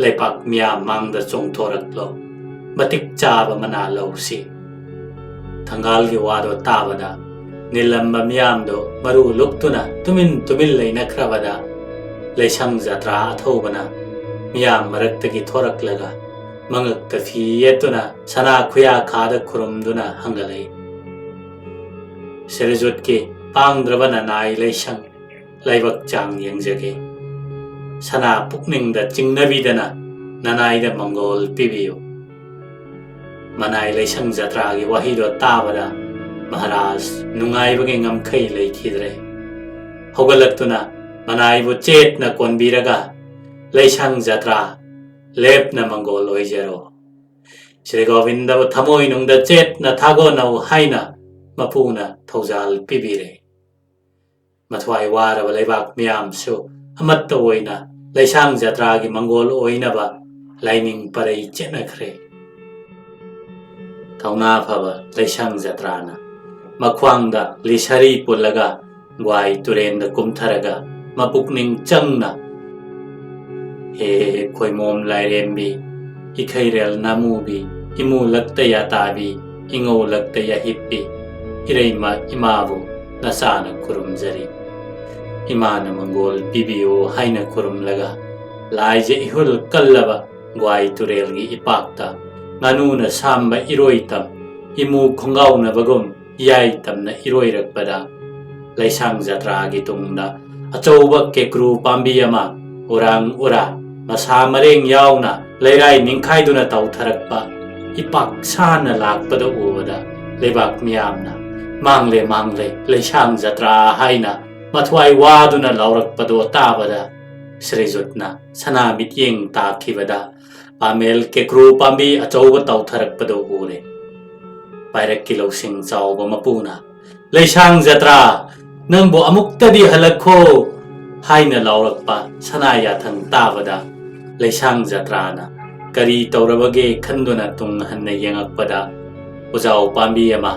ꯂꯩꯄꯥꯛ ꯃꯤꯌꯥꯝ ꯃꯥꯡꯗ ꯆꯣꯡꯊꯣꯔꯛꯂꯣ꯫ ꯃꯇꯤꯛ ꯆꯥꯕ ꯃꯅꯥ ꯂꯧꯁꯤ꯫" ꯊꯪꯒꯥꯜꯒꯤ ꯋꯥꯗꯣ ꯇꯥꯕꯗ ꯅꯤꯜꯂꯝꯕ ꯃꯤꯌꯥꯝꯗꯣ ꯃꯔꯨ ꯂꯨꯛꯇꯨꯅ ꯇꯨꯃꯤꯟ ꯇꯨꯃꯤꯟ ꯂꯩꯅꯈ꯭ꯔꯕꯗ ꯂꯩꯁꯪ ꯖꯇ꯭ꯔꯥ ꯑꯊꯧꯕꯅ ꯃꯤꯌꯥꯝ ꯃꯔꯛꯇꯒꯤ ꯊꯣꯔꯛꯂꯒ ꯃꯉꯛꯇ ꯐꯤ ꯌꯦꯠꯇꯨꯅ ꯁꯅꯥ ꯈꯨꯌꯥ ꯈꯥꯗ ꯈꯨꯔꯨꯝꯗꯨꯅ ꯍꯪꯒꯠꯂꯛꯏ, "ꯁꯤꯔꯖꯨꯠꯀꯤ ꯄꯥꯡꯗ꯭ꯔꯕ ꯅꯅꯥꯏ ꯂꯩꯁꯪ ꯂꯥꯏꯕꯛ ꯆꯥꯡ ꯌꯦꯡꯖꯒꯦ꯫ ꯁꯅꯥ ꯄꯨꯛꯅꯤꯡꯗ ꯆꯤꯡꯅꯕꯤꯗꯅ ꯅꯅꯥꯏꯗ ꯃꯪꯒꯣꯜ ꯄꯤꯕꯤꯌꯨ꯫" ꯃꯅꯥꯏ ꯂꯩꯁꯪ ꯖꯇ꯭ꯔꯥꯒꯤ ꯋꯥꯍꯩꯗꯣ ꯇꯥꯕꯗ ꯃꯍꯥꯔꯥꯖ ꯅꯨꯡꯉꯥꯏꯕꯒꯤ ꯉꯝꯈꯩ ꯂꯩꯈꯤꯗ꯭ꯔꯦ꯫ ꯍꯧꯒꯠꯂꯛꯇꯨꯅ ꯃꯅꯥꯏꯕꯨ ꯆꯦꯠꯅ ꯀꯣꯟꯕꯤꯔꯒ ꯂꯩꯁꯥꯡ ꯖꯇ꯭ꯔꯥ ꯂꯦꯞꯅ ꯃꯪꯒꯣꯜ ꯑꯣꯏꯖꯔꯣ꯫ ꯁ꯭ꯔꯤ ꯒꯣꯕꯤꯟꯗꯕꯨ ꯊꯃꯣꯏꯅꯨꯡꯗ ꯆꯦꯠꯅ ꯊꯥꯒꯣꯟꯅꯧ ꯍꯥꯏꯅ ꯃꯄꯨꯅ ꯊꯧꯖꯥꯜ ꯄꯤꯕꯤꯔꯦ꯫ ꯃꯊ꯭ꯋꯥꯏ ꯋꯥꯔꯕ ꯂꯩꯕꯥꯛ ꯃꯤꯌꯥꯝꯁꯨ ꯑꯃꯠꯇ ꯑꯣꯏꯅ ꯂꯩꯁꯥꯡ ꯖꯇ꯭ꯔꯥꯒꯤ ꯃꯪꯒꯣꯜ ꯑꯣꯏꯅꯕ ꯂꯥꯏꯅꯤꯡ ꯄꯔꯩ ꯆꯦꯠꯅꯈ꯭ꯔꯦ꯫ ꯊꯧꯅꯥ ꯐꯕ ꯂꯩꯁꯥꯡ ꯖꯇ꯭ꯔꯥꯅ ꯃꯈ꯭ꯋꯥꯡꯗ ꯂꯤꯁꯥꯔꯤ ꯄꯨꯜꯂꯒ ꯒ꯭ꯋꯥꯏ ꯇꯨꯔꯦꯟꯗ ꯀꯨꯝꯊꯔꯒ ꯃꯄꯨꯛꯅꯤꯡ ꯆꯪꯅ ꯍꯦ ꯈꯣꯏꯃꯣꯝ ꯂꯥꯏꯔꯦꯝꯕꯤ, ꯏꯈꯩꯔꯦꯜ ꯅꯥꯃꯨꯕꯤ, ꯏꯃꯨ ꯂꯛꯇ ꯌꯥꯇꯥꯕꯤ, ꯏꯉꯧ ꯂꯛꯇ ꯌꯥꯍꯤꯞꯄꯤ, ꯏꯔꯩꯃ ꯏꯃꯥꯕꯨ ꯅꯆꯥꯅ ꯈꯨꯔꯨꯝꯖꯔꯤ꯫ ꯏꯃꯥꯅ ꯃꯪꯒꯣꯜ ꯄꯤꯕꯤꯌꯨ ꯍꯥꯏꯅ ꯈꯨꯔꯨꯝꯂꯒ ꯂꯥꯏꯖ ꯏꯍꯨꯜ ꯀꯜꯂꯕ ꯒ꯭ꯋꯥꯏ ꯇꯨꯔꯦꯜꯒꯤ ꯏꯄꯥꯛꯇ ꯉꯥꯅꯨꯅ ꯁꯥꯝꯕ ꯏꯔꯣꯏ ꯇꯝ ꯏꯃꯨ ꯈꯣꯡꯒꯥꯎꯅꯕꯒꯨꯝ ꯏꯌꯥꯏ ꯇꯝꯅ ꯏꯔꯣꯏꯔꯛꯄꯗ ꯂꯩꯁꯥꯡ ꯖꯇ꯭ꯔꯥꯒꯤ ꯇꯨꯡꯗ ꯑꯆꯧꯕ ꯀꯦꯀ꯭ꯔꯨ ꯄꯥꯝꯕꯤ ꯑꯃ ꯎꯔꯥꯡ ꯎꯔꯥ ꯃꯁꯥ ꯃꯔꯦꯡ ꯌꯥꯎꯅ ꯂꯩꯔꯥꯏ ꯅꯤꯡꯈꯥꯏꯗꯨꯅ ꯇꯧꯊꯔꯛꯄ ꯏꯄꯥꯛ ꯁꯥꯅ ꯂꯥꯛꯄꯗ ꯎꯕꯗ ꯂꯩꯕꯥꯛ ꯃꯤꯌꯥꯝꯅ "ꯃꯥꯡꯂꯦ, ꯃꯥꯡꯂꯦ, ꯂꯩꯁꯥꯡ ꯖꯇ꯭ꯔꯥ" ꯍꯥꯏꯅ ꯃꯊ꯭ꯋꯥꯏ ꯋꯥꯗꯨꯅ ꯂꯥꯎꯔꯛꯄꯗꯣ ꯇꯥꯕꯗ ꯁ꯭ꯔꯤꯖꯨꯠꯅ ꯁꯅꯥ ꯃꯤꯠꯌꯦꯡ ꯇꯥꯈꯤꯕꯗ ꯄꯥꯃꯦꯜ ꯀꯦꯀ꯭ꯔꯨ ꯄꯥꯝꯕꯤ ꯑꯆꯧꯕ ꯇꯧꯊꯔꯛꯄꯗꯨ ꯎꯔꯦ꯫ ꯄꯥꯏꯔꯛꯀꯤ ꯂꯧꯁꯤꯡ ꯆꯥꯎꯕ ꯃꯄꯨꯅ "ꯂꯩꯁꯥꯡ ꯖꯇ꯭ꯔꯥ, ꯅꯪꯕꯨ ꯑꯃꯨꯛꯇꯗꯤ ꯍꯜꯂꯛꯈꯣ" ꯍꯥꯏꯅ ꯂꯥꯎꯔꯛꯄ ꯁꯅꯥ ꯌꯥꯊꯪ ꯇꯥꯕꯗ ꯂꯩꯁꯥꯡ ꯖꯇ꯭ꯔꯥꯅ ꯀꯔꯤ ꯇꯧꯔꯕꯒꯦ ꯈꯟꯗꯨꯅ ꯇꯨꯡ ꯍꯟꯅ ꯌꯦꯡꯉꯛꯄꯗ ꯎꯖꯥꯎ ꯄꯥꯝꯕꯤ ꯑꯃ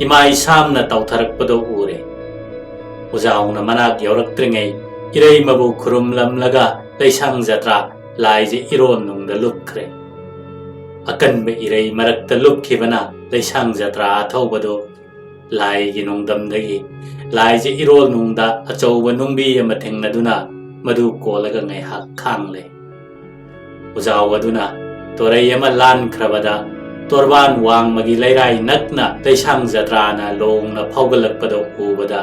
ꯏꯃꯥꯏ ꯁꯥꯝꯅ ꯇꯧꯊꯔꯛꯄꯗꯨ ꯎꯔꯦ꯫ ꯎꯖꯥꯎꯅ ꯃꯅꯥꯛ ꯌꯧꯔꯛꯇ꯭ꯔꯤꯉꯩ ꯏꯔꯩꯃꯕꯨ ꯈꯨꯔꯨꯝꯂꯝꯂꯒ ꯂꯩꯁꯥꯡ ꯖꯇ꯭ꯔꯥ ꯂꯥꯏꯖ ꯏꯔꯣꯟ ꯅꯨꯡꯗ ꯂꯨꯞꯈ꯭ꯔꯦ꯫ ꯑꯀꯟꯕ ꯏꯔꯩ ꯃꯔꯛꯇ ꯂꯨꯞꯈꯤꯕꯅ ꯂꯩꯁꯥꯡ ꯖꯇ꯭ꯔꯥ ꯑꯊꯧꯕꯗꯨ ꯂꯥꯏꯒꯤ ꯅꯨꯡꯗꯝꯗꯒꯤ ꯂꯥꯏꯖ ꯏꯔꯣꯜ ꯅꯨꯡꯗ ꯑꯆꯧꯕ ꯅꯨꯡꯕꯤ ꯑꯃ ꯊꯦꯡꯅꯗꯨꯅ ꯃꯗꯨ ꯀꯣꯜꯂꯒ ꯉꯥꯏꯍꯥꯛ ꯈꯥꯡꯂꯦ꯫ ꯎꯖꯥꯎ ꯑꯗꯨꯅ ꯇꯣꯔꯩ ꯑꯃ ꯂꯥꯟꯈ꯭ꯔꯕꯗ ꯇꯣꯔꯕꯥꯟ ꯋꯥꯡꯃꯒꯤ ꯂꯩꯔꯥꯏ ꯅꯛꯅ ꯂꯩꯁꯥꯡ ꯖꯇ꯭ꯔꯥꯅ ꯂꯣꯡꯅ ꯐꯥꯎꯒꯠꯂꯛꯄꯗꯨ ꯎꯕꯗ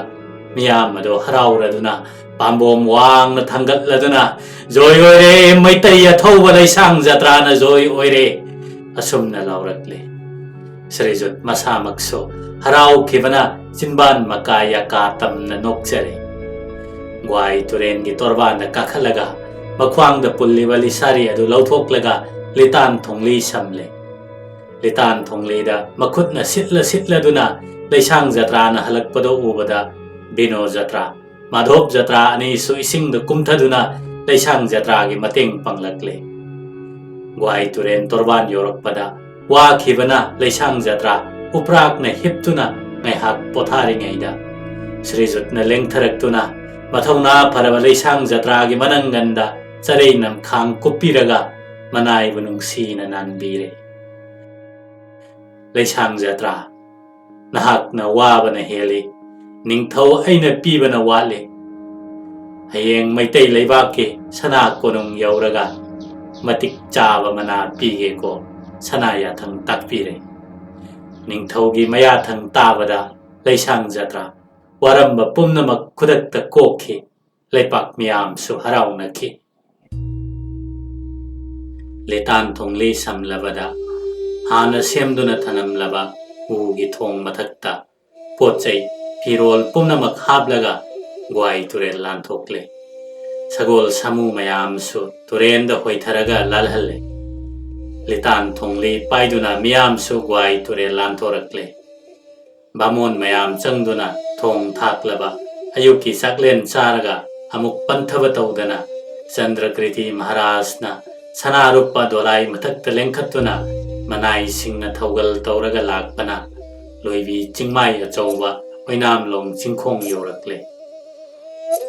ꯃꯤꯌꯥꯝ ꯑꯗꯨ ꯍꯔꯥꯎꯔꯗꯨꯅ ꯄꯥꯝꯕꯣꯝ ꯋꯥꯡꯅ ꯊꯥꯡꯒꯠꯂꯗꯨꯅ "ꯖꯣꯏ ꯑꯣꯏꯔꯦ, ꯃꯩꯇꯩ ꯑꯊꯧꯕ ꯂꯩꯁꯥꯡ ꯖꯇ꯭ꯔꯥꯅ ꯖꯣꯏ ꯑꯣꯏꯔꯦ" ꯑꯁꯨꯝꯅ ꯂꯥꯎꯔꯛꯂꯦ꯫ ꯁ꯭ꯔꯤꯖꯨꯠ ꯃꯁꯥꯃꯛꯁꯨ ꯍꯔꯥꯎꯈꯤꯕꯅ ꯆꯤꯟꯕꯥꯟ ꯃꯀꯥ ꯌꯥꯀꯥ ꯇꯝꯅ ꯅꯣꯛꯆꯔꯦ꯫ ꯒ꯭ꯋꯥꯏ ꯇꯨꯔꯦꯟꯒꯤ ꯇꯣꯔꯕꯥꯟꯗ ꯀꯥꯈꯠꯂꯒ ꯃꯈ꯭ꯋꯥꯡꯗ ꯄꯨꯜꯂꯤꯕ ꯂꯤꯁꯥꯔꯤ ꯑꯗꯨ ꯂꯧꯊꯣꯛꯂꯒ ꯂꯤꯇꯥꯟ ꯊꯣꯡꯂꯤ ꯁꯝꯂꯦ꯫ ꯂꯤꯇꯥꯟ ꯊꯣꯡꯂꯤꯗ ꯃꯈꯨꯠꯅ ꯁꯤꯠꯂ ꯁꯤꯠꯂꯗꯨꯅ ꯂꯩꯁꯥꯡ ꯖꯇ꯭ꯔꯥꯅ ꯍꯜꯂꯛꯄꯗ ꯎꯕꯗ ꯕꯤꯅꯣ ꯖꯇ꯭ꯔꯥ, ꯃꯥꯙꯣꯞ ꯖꯇ꯭ꯔꯥ ꯑꯅꯤꯁꯨ ꯏꯁꯤꯡꯗ ꯀꯨꯝꯊꯗꯨꯅ ꯂꯩꯁꯥꯡ ꯖꯇ꯭ꯔꯥꯒꯤ ꯃꯇꯦꯡ ꯄꯥꯡꯂꯛꯂꯦ꯫ ꯒ꯭ꯋꯥꯏ ꯇꯨꯔꯦꯟ ꯇꯣꯔꯕꯥꯟ ꯌꯧꯔꯛꯄꯗ ꯋꯥꯈꯤꯕꯅ ꯂꯩꯁꯥꯡ ꯖꯇ꯭ꯔꯥ ꯎꯄ꯭ꯔꯥꯛꯅ ꯍꯤꯞꯇꯨꯅ ꯉꯥꯏꯍꯥꯛ ꯄꯣꯊꯥꯔꯤꯉꯩꯗ ꯁ꯭ꯔꯤꯖꯨꯠꯅ ꯂꯦꯡꯊꯔꯛꯇꯨꯅ ꯃꯊꯧꯅꯥ ꯐꯔꯕ ꯂꯩꯁꯥꯡ ꯖꯇ꯭ꯔꯥꯒꯤ ꯃꯅꯪꯒꯟꯗ ꯆꯔꯩ ꯅꯝꯈꯥꯡ ꯀꯨꯞꯄꯤꯔꯒ ꯃꯅꯥꯏꯕꯨ ꯅꯨꯡꯁꯤꯅ ꯅꯥꯟꯕꯤꯔꯦ꯫ ꯂꯩꯁꯥꯡ ꯖꯇ꯭ꯔꯥ, ꯅꯍꯥꯛꯅ ꯋꯥꯕꯅ ꯍꯦꯜꯂꯤ, ꯅꯤꯡꯊꯧ ꯑꯩꯅ ꯄꯤꯕꯅ ꯋꯥꯠꯂꯤ꯫ ꯍꯌꯦꯡ ꯃꯩꯇꯩ ꯂꯩꯕꯥꯛꯀꯤ ꯁꯅꯥ ꯀꯣꯅꯨꯡ ꯌꯧꯔꯒ ꯃꯇꯤꯛ ꯆꯥꯕ ꯃꯅꯥ ꯄꯤꯒꯦꯀꯣ, ꯁꯅꯥ ꯌꯥꯊꯪ ꯇꯥꯛꯄꯤꯔꯦ꯫ ꯅꯤꯡꯊꯧꯒꯤ ꯃꯌꯥꯊꯪ ꯇꯥꯕꯗ ꯂꯩꯁꯥꯡ ꯖꯇ꯭ꯔꯥ ꯋꯥꯔꯝꯕ ꯄꯨꯝꯅꯃꯛ ꯈꯨꯗꯛꯇ ꯀꯣꯛꯈꯤ꯫ ꯂꯩꯄꯥꯛ ꯃꯤꯌꯥꯝꯁꯨ ꯍꯔꯥꯎꯅꯈꯤ꯫ ꯂꯤꯇꯥꯟ ꯊꯣꯡꯂꯤ ꯁꯝꯂꯕꯗ ꯍꯥꯟꯅ ꯁꯦꯝꯗꯨꯅ ꯊꯅꯝꯂꯕ ꯎꯒꯤ ꯊꯣꯡ ꯃꯊꯛꯇ ꯄꯣꯠ ꯆꯩ, ꯐꯤꯔꯣꯜ ꯄꯨꯝꯅꯃꯛ ꯍꯥꯞꯂꯒ ꯒ꯭ꯋꯥꯏ ꯇꯨꯔꯦꯜ ꯂꯥꯟꯊꯣꯛꯂꯦ꯫ ꯁꯒꯣꯜ ꯁꯥꯃꯨ ꯃꯌꯥꯝꯁꯨ ꯇꯨꯔꯦꯟꯗ ꯍꯣꯏꯊꯔꯒ ꯂꯥꯜꯍꯜꯂꯦ꯫ ꯂꯤꯇꯥꯟ ꯊꯣꯡꯂꯤ ꯄꯥꯏꯗꯨꯅ ꯃꯤꯌꯥꯝꯁꯨ ꯒ꯭ꯋꯥꯏ ꯇꯨꯔꯦꯜ ꯂꯥꯟꯊꯣꯔꯛꯂꯦ꯫ ꯕꯥꯃꯣꯟ ꯃꯌꯥꯝ ꯆꯪꯗꯨꯅ ꯊꯣꯡ ꯊꯥꯛꯂꯕ ꯑꯌꯨꯛꯀꯤ ꯆꯥꯛꯂꯦꯟ ꯆꯥꯔꯒ ꯑꯃꯨꯛ ꯄꯟꯊꯕ ꯇꯧꯗꯅ ꯆꯟꯗ꯭ꯔꯀ꯭ꯔꯤꯇꯤ ꯃꯍꯥꯔꯥꯖꯅ ꯁꯅꯥꯔꯨꯞꯄ ꯗꯣꯂꯥꯏ ꯃꯊꯛꯇ ꯂꯦꯡꯈꯠꯇꯨꯅ ꯃꯅꯥꯏꯁꯤꯡꯅ ꯊꯧꯒꯜ ꯇꯧꯔꯒ ꯂꯥꯛꯄꯅ ꯂꯣꯏꯕꯤ ꯆꯤꯡꯃꯥꯏ ꯑꯆꯧꯕ ꯑꯣꯏꯅꯥꯝꯂꯣꯡ ꯆꯤꯡꯈꯣꯡ ꯌꯧꯔꯛꯂꯦ꯫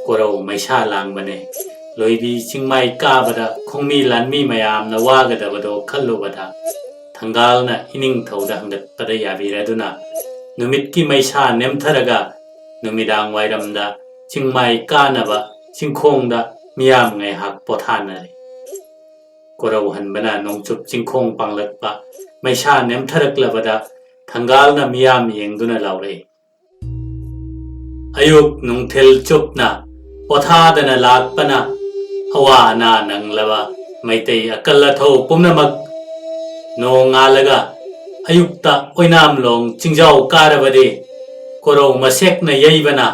ꯀꯣꯔꯧ ꯃꯩꯁꯥ ꯂꯥꯡꯕꯅꯦ꯫ ꯂꯣꯏꯕꯤ ꯆꯤꯡꯃꯥꯏ ꯀꯥꯕꯗ ꯈꯣꯡꯃꯤ ꯂꯥꯟꯃꯤ ꯃꯌꯥꯝꯅ ꯋꯥꯒꯗꯕꯗꯣ ꯈꯜꯂꯨꯕꯗ ꯊꯪꯒꯥꯜꯅ ꯏꯅꯤꯡꯊꯧꯗ ꯍꯪꯒꯠꯄꯗ ꯌꯥꯕꯤꯔꯗꯨꯅ ꯅꯨꯃꯤꯠꯀꯤ ꯃꯩꯁꯥ ꯅꯦꯝꯊꯔꯒ ꯅꯨꯃꯤꯗꯥꯡ ꯋꯥꯏꯔꯝꯗ ꯆꯤꯡꯃꯥꯏ ꯀꯥꯅꯕ ꯆꯤꯡꯈꯣꯡꯗ ꯃꯤꯌꯥꯝ ꯉꯥꯏꯍꯥꯛ ꯄꯣꯊꯥꯅꯔꯦ꯫ ꯀꯣꯔꯧꯍꯟꯕꯅ ꯅꯣꯡꯆꯨꯞ ꯆꯤꯡꯈꯣꯡ ꯄꯥꯡꯂꯛꯄ ꯃꯩꯁꯥ ꯅꯦꯝꯊꯔꯛꯂꯕꯗ ꯊꯪꯒꯥꯜꯅ ꯃꯤꯌꯥꯝ ꯌꯦꯡꯗꯨꯅ ꯂꯥꯎꯔꯛꯏ, "ꯑꯌꯨꯛ ꯅꯨꯡꯊꯤꯜ ꯆꯨꯞꯅ ꯄꯣꯊꯥꯗꯅ ꯂꯥꯛꯄꯅ ꯑꯋꯥ ꯑꯅꯥ ꯅꯪꯂꯕ ꯃꯩꯇꯩ ꯑꯀꯜ ꯑꯊꯧ ꯄꯨꯝꯅꯃꯛ ꯅꯣꯡ ꯉꯥꯜꯂꯒ ꯑꯌꯨꯛꯇ ꯑꯣꯏꯅꯥꯝꯂꯣꯡ ꯆꯤꯡꯖꯥꯎ ꯀꯥꯔꯕꯗꯤ ꯀꯣꯔꯧ ꯃꯁꯦꯛꯅ ꯌꯩꯕꯅ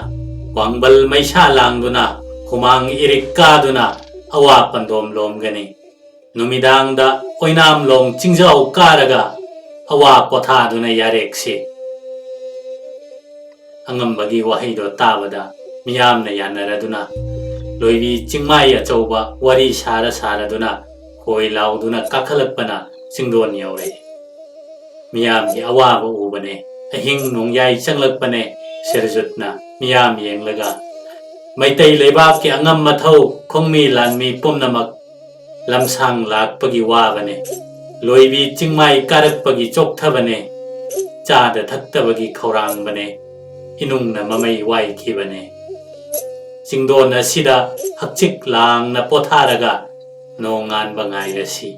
ꯋꯥꯡꯕꯜ ꯃꯩꯁꯥ ꯂꯥꯡꯗꯨꯅ ꯍꯨꯃꯥꯡ ꯏꯔꯤꯛ ꯀꯥꯗꯨꯅ ꯑꯋꯥ ꯄꯟꯗꯣꯝ ꯂꯣꯝꯒꯅꯤ꯫ ꯅꯨꯃꯤꯗꯥꯡꯗ ꯑꯣꯏꯅꯥꯝꯂꯣꯡ ꯆꯤꯡꯖꯥꯎ ꯀꯥꯔꯒ ꯑꯋꯥ ꯄꯣꯊꯥꯗꯨꯅ ꯌꯥꯔꯦꯛꯁꯤ꯫ ꯑꯉꯝꯕꯒꯤ ꯋꯥꯍꯩꯗꯣ ꯇꯥꯕꯗ ꯃꯤꯌꯥꯝꯅ ꯌꯥꯅꯔꯗꯨꯅ ꯂꯣꯏꯕꯤ ꯆꯤꯡꯃꯥꯏ ꯑꯆꯧꯕ ꯋꯥꯔꯤ ꯁꯥꯔ ꯁꯥꯔꯗꯨꯅ ꯍꯣꯏ ꯂꯥꯎꯗꯨꯅ ꯀꯥꯈꯠꯂꯛꯄꯅ ꯆꯤꯡꯗꯣꯟ ꯌꯧꯔꯦ꯫ ꯃꯤꯌꯥꯝꯒꯤ ꯑꯋꯥꯕ ꯎꯕꯅꯦ꯫ ꯑꯍꯤꯡ ꯅꯣꯡꯌꯥꯏ ꯆꯪꯂꯛꯄꯅꯦ꯫ ꯁꯤꯔꯖꯨꯠꯅ ꯃꯤꯌꯥꯝ ꯌꯦꯡꯂꯒ, "ꯃꯩꯇꯩ ꯂꯩꯕꯥꯛꯀꯤ ꯑꯉꯝ ꯑꯊꯧ ꯈꯣꯡꯃꯤ ꯂꯥꯟꯃꯤ ꯄꯨꯝꯅꯃꯛ ꯂꯝꯁꯥꯡ ꯂꯥꯛꯄꯒꯤ ꯋꯥꯕꯅꯦ꯫ ꯂꯣꯏꯕꯤ ꯆꯤꯡꯃꯥꯏ ꯀꯥꯔꯛꯄꯒꯤ ꯆꯣꯛꯊꯕꯅꯦ꯫ ꯆꯥꯗ ꯊꯛꯇꯕꯒꯤ ꯈꯧꯔꯥꯡꯕꯅꯦ꯫ ꯏꯅꯨꯡꯅ ꯃꯃꯩ ꯋꯥꯏꯈꯤꯕꯅꯦ꯫ ꯆꯤꯡꯗꯣꯟ ꯑꯁꯤꯗ ꯍꯛꯆꯤꯛ ꯂꯥꯡꯅ ꯄꯣꯊꯥꯔꯒ ꯅꯣꯡꯉꯥꯟꯕ ꯉꯥꯏꯔꯁꯤ"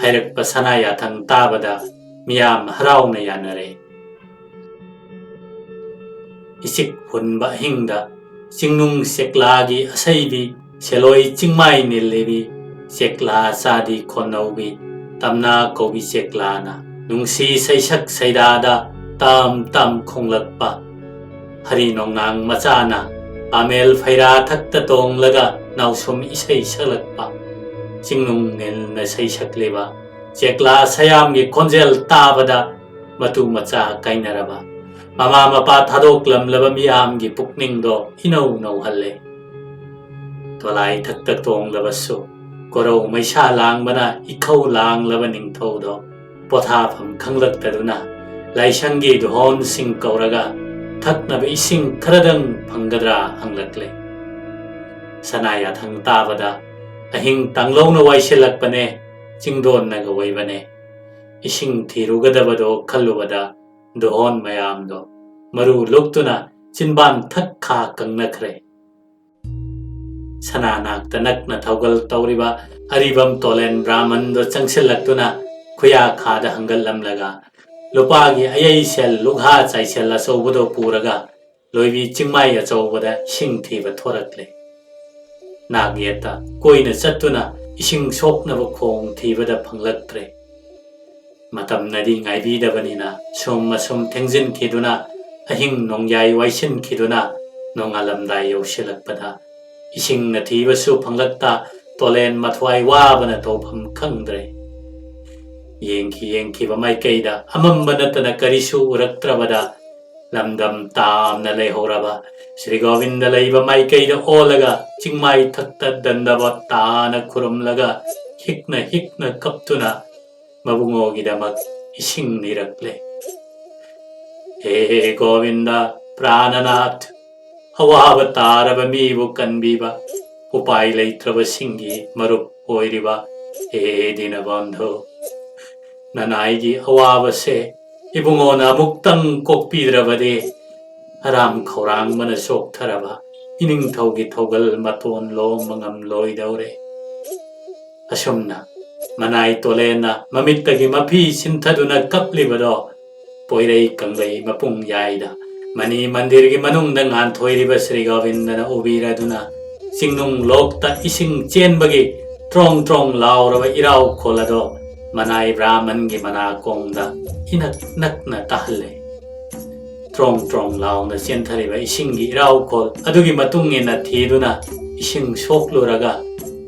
ꯍꯥꯏꯔꯛꯄ ꯁꯅꯥ ꯌꯥꯊꯪ ꯇꯥꯕꯗ ꯃꯤꯌꯥꯝ ꯍꯔꯥꯎꯅ ꯌꯥꯅꯔꯦ꯫ ꯏꯆꯤꯛ ꯍꯨꯟꯕ ꯑꯍꯤꯡꯗ ꯆꯤꯡꯅꯨꯡ ꯆꯦꯛꯂꯥꯒꯤ ꯑꯁꯩꯕꯤ, ꯁꯦꯂꯣꯏ ꯆꯤꯡꯃꯥꯏ ꯅꯤꯜꯂꯤꯕꯤ, ꯆꯦꯛꯂꯥ ꯆꯥꯗꯤ ꯈꯣꯟꯅꯧꯕꯤ, ꯇꯝꯅꯥ ꯀꯧꯕꯤ ꯆꯦꯛꯂꯥꯅ ꯅꯨꯡꯁꯤ ꯁꯩꯁꯛ ꯁꯩꯗꯥꯗ ꯇꯝ ꯇꯝ ꯈꯣꯡꯂꯛꯄ, ꯍꯔꯤ ꯅꯣꯡꯅꯥꯡ ꯃꯆꯥꯅ ꯄꯥꯃꯦꯜ ꯐꯩꯔꯥ ꯊꯛꯇ ꯇꯣꯡꯂꯒ ꯅꯥꯎꯁꯨꯝ ꯏꯁꯩ ꯁꯛꯂꯛꯄ, ꯆꯤꯡꯅꯨꯡ ꯅꯤꯜꯅ ꯁꯩꯁꯛꯂꯤꯕ ꯆꯦꯛꯂꯥ ꯁꯌꯥꯝꯒꯤ ꯈꯣꯟꯖꯦꯜ ꯇꯥꯕꯗ ꯃꯇꯨ ꯃꯆꯥ ꯀꯥꯏꯅꯔꯕ, ꯃꯃꯥ ꯃꯄꯥ ꯊꯥꯗꯣꯛꯂꯝꯂꯕ ꯃꯤꯌꯥꯝꯒꯤ ꯄꯨꯛꯅꯤꯡꯗꯣ ꯏꯅꯧ ꯅꯧꯍꯜꯂꯦ꯫ ꯗꯣꯂꯥꯏ ꯊꯛꯇ ꯇꯣꯡꯂꯕꯁꯨ ꯀꯣꯔꯧ ꯃꯩꯁꯥ ꯂꯥꯡꯕꯅ ꯏꯈꯧ ꯂꯥꯡꯂꯕ ꯅꯤꯡꯊꯧꯗꯣ ꯄꯣꯊꯥꯐꯝ ꯈꯪꯂꯛꯇꯗꯨꯅ ꯂꯥꯏꯁꯪꯒꯤ ꯙꯣꯟꯁꯤꯡ ꯀꯧꯔꯒ ꯊꯛꯅꯕ ꯏꯁꯤꯡ ꯈꯔꯗꯪ ꯐꯪꯒꯗ꯭ꯔꯥ ꯍꯪꯂꯛꯂꯦ꯫ ꯁꯅꯥ ꯌꯥꯊꯪ ꯇꯥꯕꯗ ꯑꯍꯤꯡ ꯇꯥꯡꯂꯧꯅ ꯋꯥꯏꯁꯤꯜꯂꯛꯄꯅꯦ꯫ ꯆꯤꯡꯗꯣꯟꯅꯒ ꯑꯣꯏꯕꯅꯦ꯫ ꯏꯁꯤꯡ ꯊꯤꯔꯨꯒꯗꯕꯗꯣ ꯈꯜꯂꯨꯕꯗ ꯙꯣꯟ ꯃꯌꯥꯝꯗꯣ ꯃꯔꯨ ꯂꯨꯛꯇꯨꯅ ꯆꯤꯟꯕꯥꯟ ꯊꯛ ꯈꯥ ꯀꯪꯅꯈ꯭ꯔꯦ꯫ ꯁꯅꯥ ꯅꯥꯛꯇ ꯅꯛꯅ ꯊꯧꯒꯜ ꯇꯧꯔꯤꯕ ꯑꯔꯤꯕꯝ ꯇꯣꯂꯦꯟ ꯕ꯭ꯔꯥꯍꯃꯟꯗꯣ ꯆꯪꯁꯤꯜꯂꯛꯇꯨꯅ ꯈꯨꯌꯥ ꯈꯥꯗ ꯍꯪꯒꯠꯂꯝꯂꯒ ꯂꯨꯄꯥꯒꯤ ꯑꯌꯩꯁꯦꯜ ꯂꯨꯛꯍꯥ ꯆꯥꯏꯁꯦꯜ ꯑꯆꯧꯕꯗꯣ ꯄꯨꯔꯒ ꯂꯣꯏꯕꯤ ꯆꯤꯡꯃꯥꯏ ꯑꯆꯧꯕꯗ ꯏꯁꯤꯡ ꯊꯤꯕ ꯊꯣꯔꯛꯂꯦ꯫ ꯅꯥꯛ ꯌꯦꯠꯇ ꯀꯣꯏꯅ ꯆꯠꯇꯨꯅ ꯏꯁꯤꯡ ꯁꯣꯛꯅꯕ ꯈꯣꯡ ꯊꯤꯕꯗ ꯐꯪꯂꯛꯇ꯭ꯔꯦ꯫ ꯃꯇꯝꯅꯗꯤ ꯉꯥꯏꯕꯤꯗꯕꯅꯤꯅ ꯁꯨꯝ ꯑꯁꯨꯝ ꯊꯦꯡꯖꯤꯟꯈꯤꯗꯨꯅ ꯑꯍꯤꯡ ꯅꯣꯡꯌꯥꯏ ꯋꯥꯏꯁꯤꯟꯈꯤꯗꯨꯅ ꯅꯣꯡꯉꯥꯜꯂꯝꯗꯥꯏ ꯌꯧꯁꯤꯜꯂꯛꯄꯗ ꯏꯁꯤꯡꯅ ꯊꯤꯕꯁꯨ ꯐꯪꯂꯛꯇ, ꯇꯣꯂꯦꯟ ꯃꯊ꯭ꯋꯥꯏ ꯋꯥꯕꯅ ꯇꯧꯐꯝ ꯈꯪꯗ꯭ꯔꯦ꯫ ꯌꯦꯡꯈꯤ ꯌꯦꯡꯈꯤꯕ ꯃꯥꯏꯀꯩꯗ ꯑꯃꯝꯕ ꯅꯠꯇꯅ ꯀꯔꯤꯁꯨ ꯎꯔꯛꯇ꯭ꯔꯕꯗ, ꯂꯝꯗꯝ ꯇꯥꯝꯅ ꯂꯩꯍꯧꯔꯕ ꯁ꯭ꯔꯤ ꯒꯣꯕꯤꯟꯗ ꯂꯩꯕ ꯃꯥꯏꯀꯩꯗ ꯑꯣꯜꯂꯒ, ꯆꯤꯡꯃꯥꯏ ꯊꯛꯇ ꯗꯟꯗꯕ ꯇꯥꯅ ꯈꯨꯔꯨꯝꯂꯒ, ꯍꯤꯛꯅ ꯍꯤꯛꯅ ꯀꯞꯇꯨꯅ ꯃꯕꯨꯡꯉꯣꯒꯤꯗꯃꯛ ꯏꯁꯤꯡ ꯅꯤꯔꯛꯂꯦ꯫ ꯍꯦ ꯒꯣꯕꯤꯟꯗ, ꯄ꯭ꯔꯥꯅꯅꯥꯊ, ꯑꯋꯥꯕ ꯇꯥꯔꯕ ꯃꯤꯕꯨ ꯀꯟꯕꯤꯕ, ꯎꯄꯥꯏ ꯂꯩꯇ꯭ꯔꯕꯁꯤꯡꯒꯤ ꯃꯔꯨꯞ ꯑꯣꯏꯔꯤꯕ ꯍꯦ ꯗꯤꯅꯕꯟꯙꯨ, ꯅꯅꯥꯏꯒꯤ ꯑꯋꯥꯕꯁꯦ ꯏꯕꯨꯡꯉꯣꯅ ꯑꯃꯨꯛꯇꯪ ꯀꯣꯛꯄꯤꯗ꯭ꯔꯕꯗꯤ, ꯑꯔꯥꯝ ꯈꯧꯔꯥꯡꯕꯅ ꯆꯣꯛꯊꯔꯕ ꯏꯅꯤꯡꯊꯧꯒꯤ ꯊꯧꯒꯜ ꯃꯇꯣꯟ ꯂꯣꯝꯕ ꯉꯝꯂꯣꯏꯗꯧꯔꯦ꯫ ꯑꯁꯨꯝꯅ ꯃꯅꯥꯏ ꯇꯣꯂꯦꯟꯅ ꯃꯃꯤꯠꯇꯒꯤ ꯃꯐꯤ ꯁꯤꯟꯊꯗꯨꯅ ꯀꯞꯂꯤꯕꯗꯣ ꯄꯣꯏꯔꯩ ꯀꯪꯂꯩ ꯃꯄꯨꯡ ꯌꯥꯏꯗ ꯃꯅꯤ ꯃꯟꯗꯤꯔꯒꯤ ꯃꯅꯨꯡꯗ ꯉꯥꯟꯊꯣꯏꯔꯤꯕ ꯁ꯭ꯔꯤ ꯒꯣꯕꯤꯟꯗꯅ ꯎꯕꯤꯔꯗꯨꯅ, ꯆꯤꯡꯅꯨꯡ ꯂꯣꯛꯇ ꯏꯁꯤꯡ ꯆꯦꯟꯕꯒꯤ ꯇ꯭ꯔꯣꯡ ꯇ꯭ꯔꯣꯡ ꯂꯥꯎꯔꯕ ꯏꯔꯥꯎꯈꯣꯜ ꯑꯗꯣ ꯃꯅꯥꯏ ꯕ꯭ꯔꯥꯍꯃꯟꯒꯤ ꯃꯅꯥꯀꯣꯡꯗ ꯏꯅꯛ ꯅꯛꯅ ꯇꯥꯍꯜꯂꯦ꯫ ꯇ꯭ꯔꯣꯡ ꯇ꯭ꯔꯣꯡ ꯂꯥꯎꯅ ꯆꯦꯟꯊꯔꯤꯕ ꯏꯁꯤꯡꯒꯤ ꯏꯔꯥꯎꯈꯣꯜ ꯑꯗꯨꯒꯤ ꯃꯇꯨꯡ ꯏꯟꯅ ꯊꯤꯗꯨꯅ ꯏꯁꯤꯡ ꯁꯣꯛꯂꯨꯔꯒ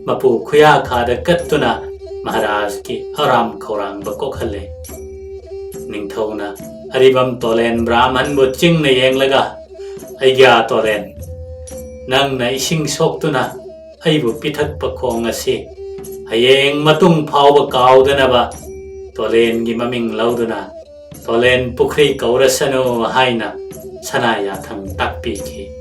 ꯃꯄꯨ ꯈꯨꯌꯥꯈꯥꯗ ꯀꯠꯇꯨꯅ ꯃꯍꯥꯔꯥꯖꯀꯤ ꯑꯔꯥꯝ ꯈꯧꯔꯥꯡꯕ ꯀꯣꯛꯍꯜꯂꯦ꯫ ꯅꯤꯡꯊꯧꯅ ꯑꯔꯤꯕꯝ ꯇꯣꯂꯦꯟ ꯕ꯭ꯔꯥꯍꯃꯟꯕꯨ ꯆꯤꯡꯅ ꯌꯦꯡꯂꯒ, "ꯑꯩꯒ꯭ꯌꯥ ꯇꯣꯂꯦꯟ, ꯅꯪꯅ ꯏꯁꯤꯡ ꯁꯣꯛꯇꯨꯅ ꯑꯩꯕꯨ ꯄꯤꯊꯛꯄ ꯈꯣꯡ ꯑꯁꯤ ꯍꯌꯦꯡ ꯃꯇꯨꯡ ꯐꯥꯎꯕ ꯀꯥꯎꯗꯅꯕ ꯇꯣꯂꯦꯟꯒꯤ ꯃꯃꯤꯡ ꯂꯧꯗꯨꯅ ꯇꯣꯂꯦꯟ ꯄꯨꯈ꯭ꯔꯤ ꯀꯧꯔꯁꯅꯨ" ꯍꯥꯏꯅ ꯁꯅꯥ ꯌꯥꯊꯪ ꯇꯥꯛꯄꯤꯈꯤ꯫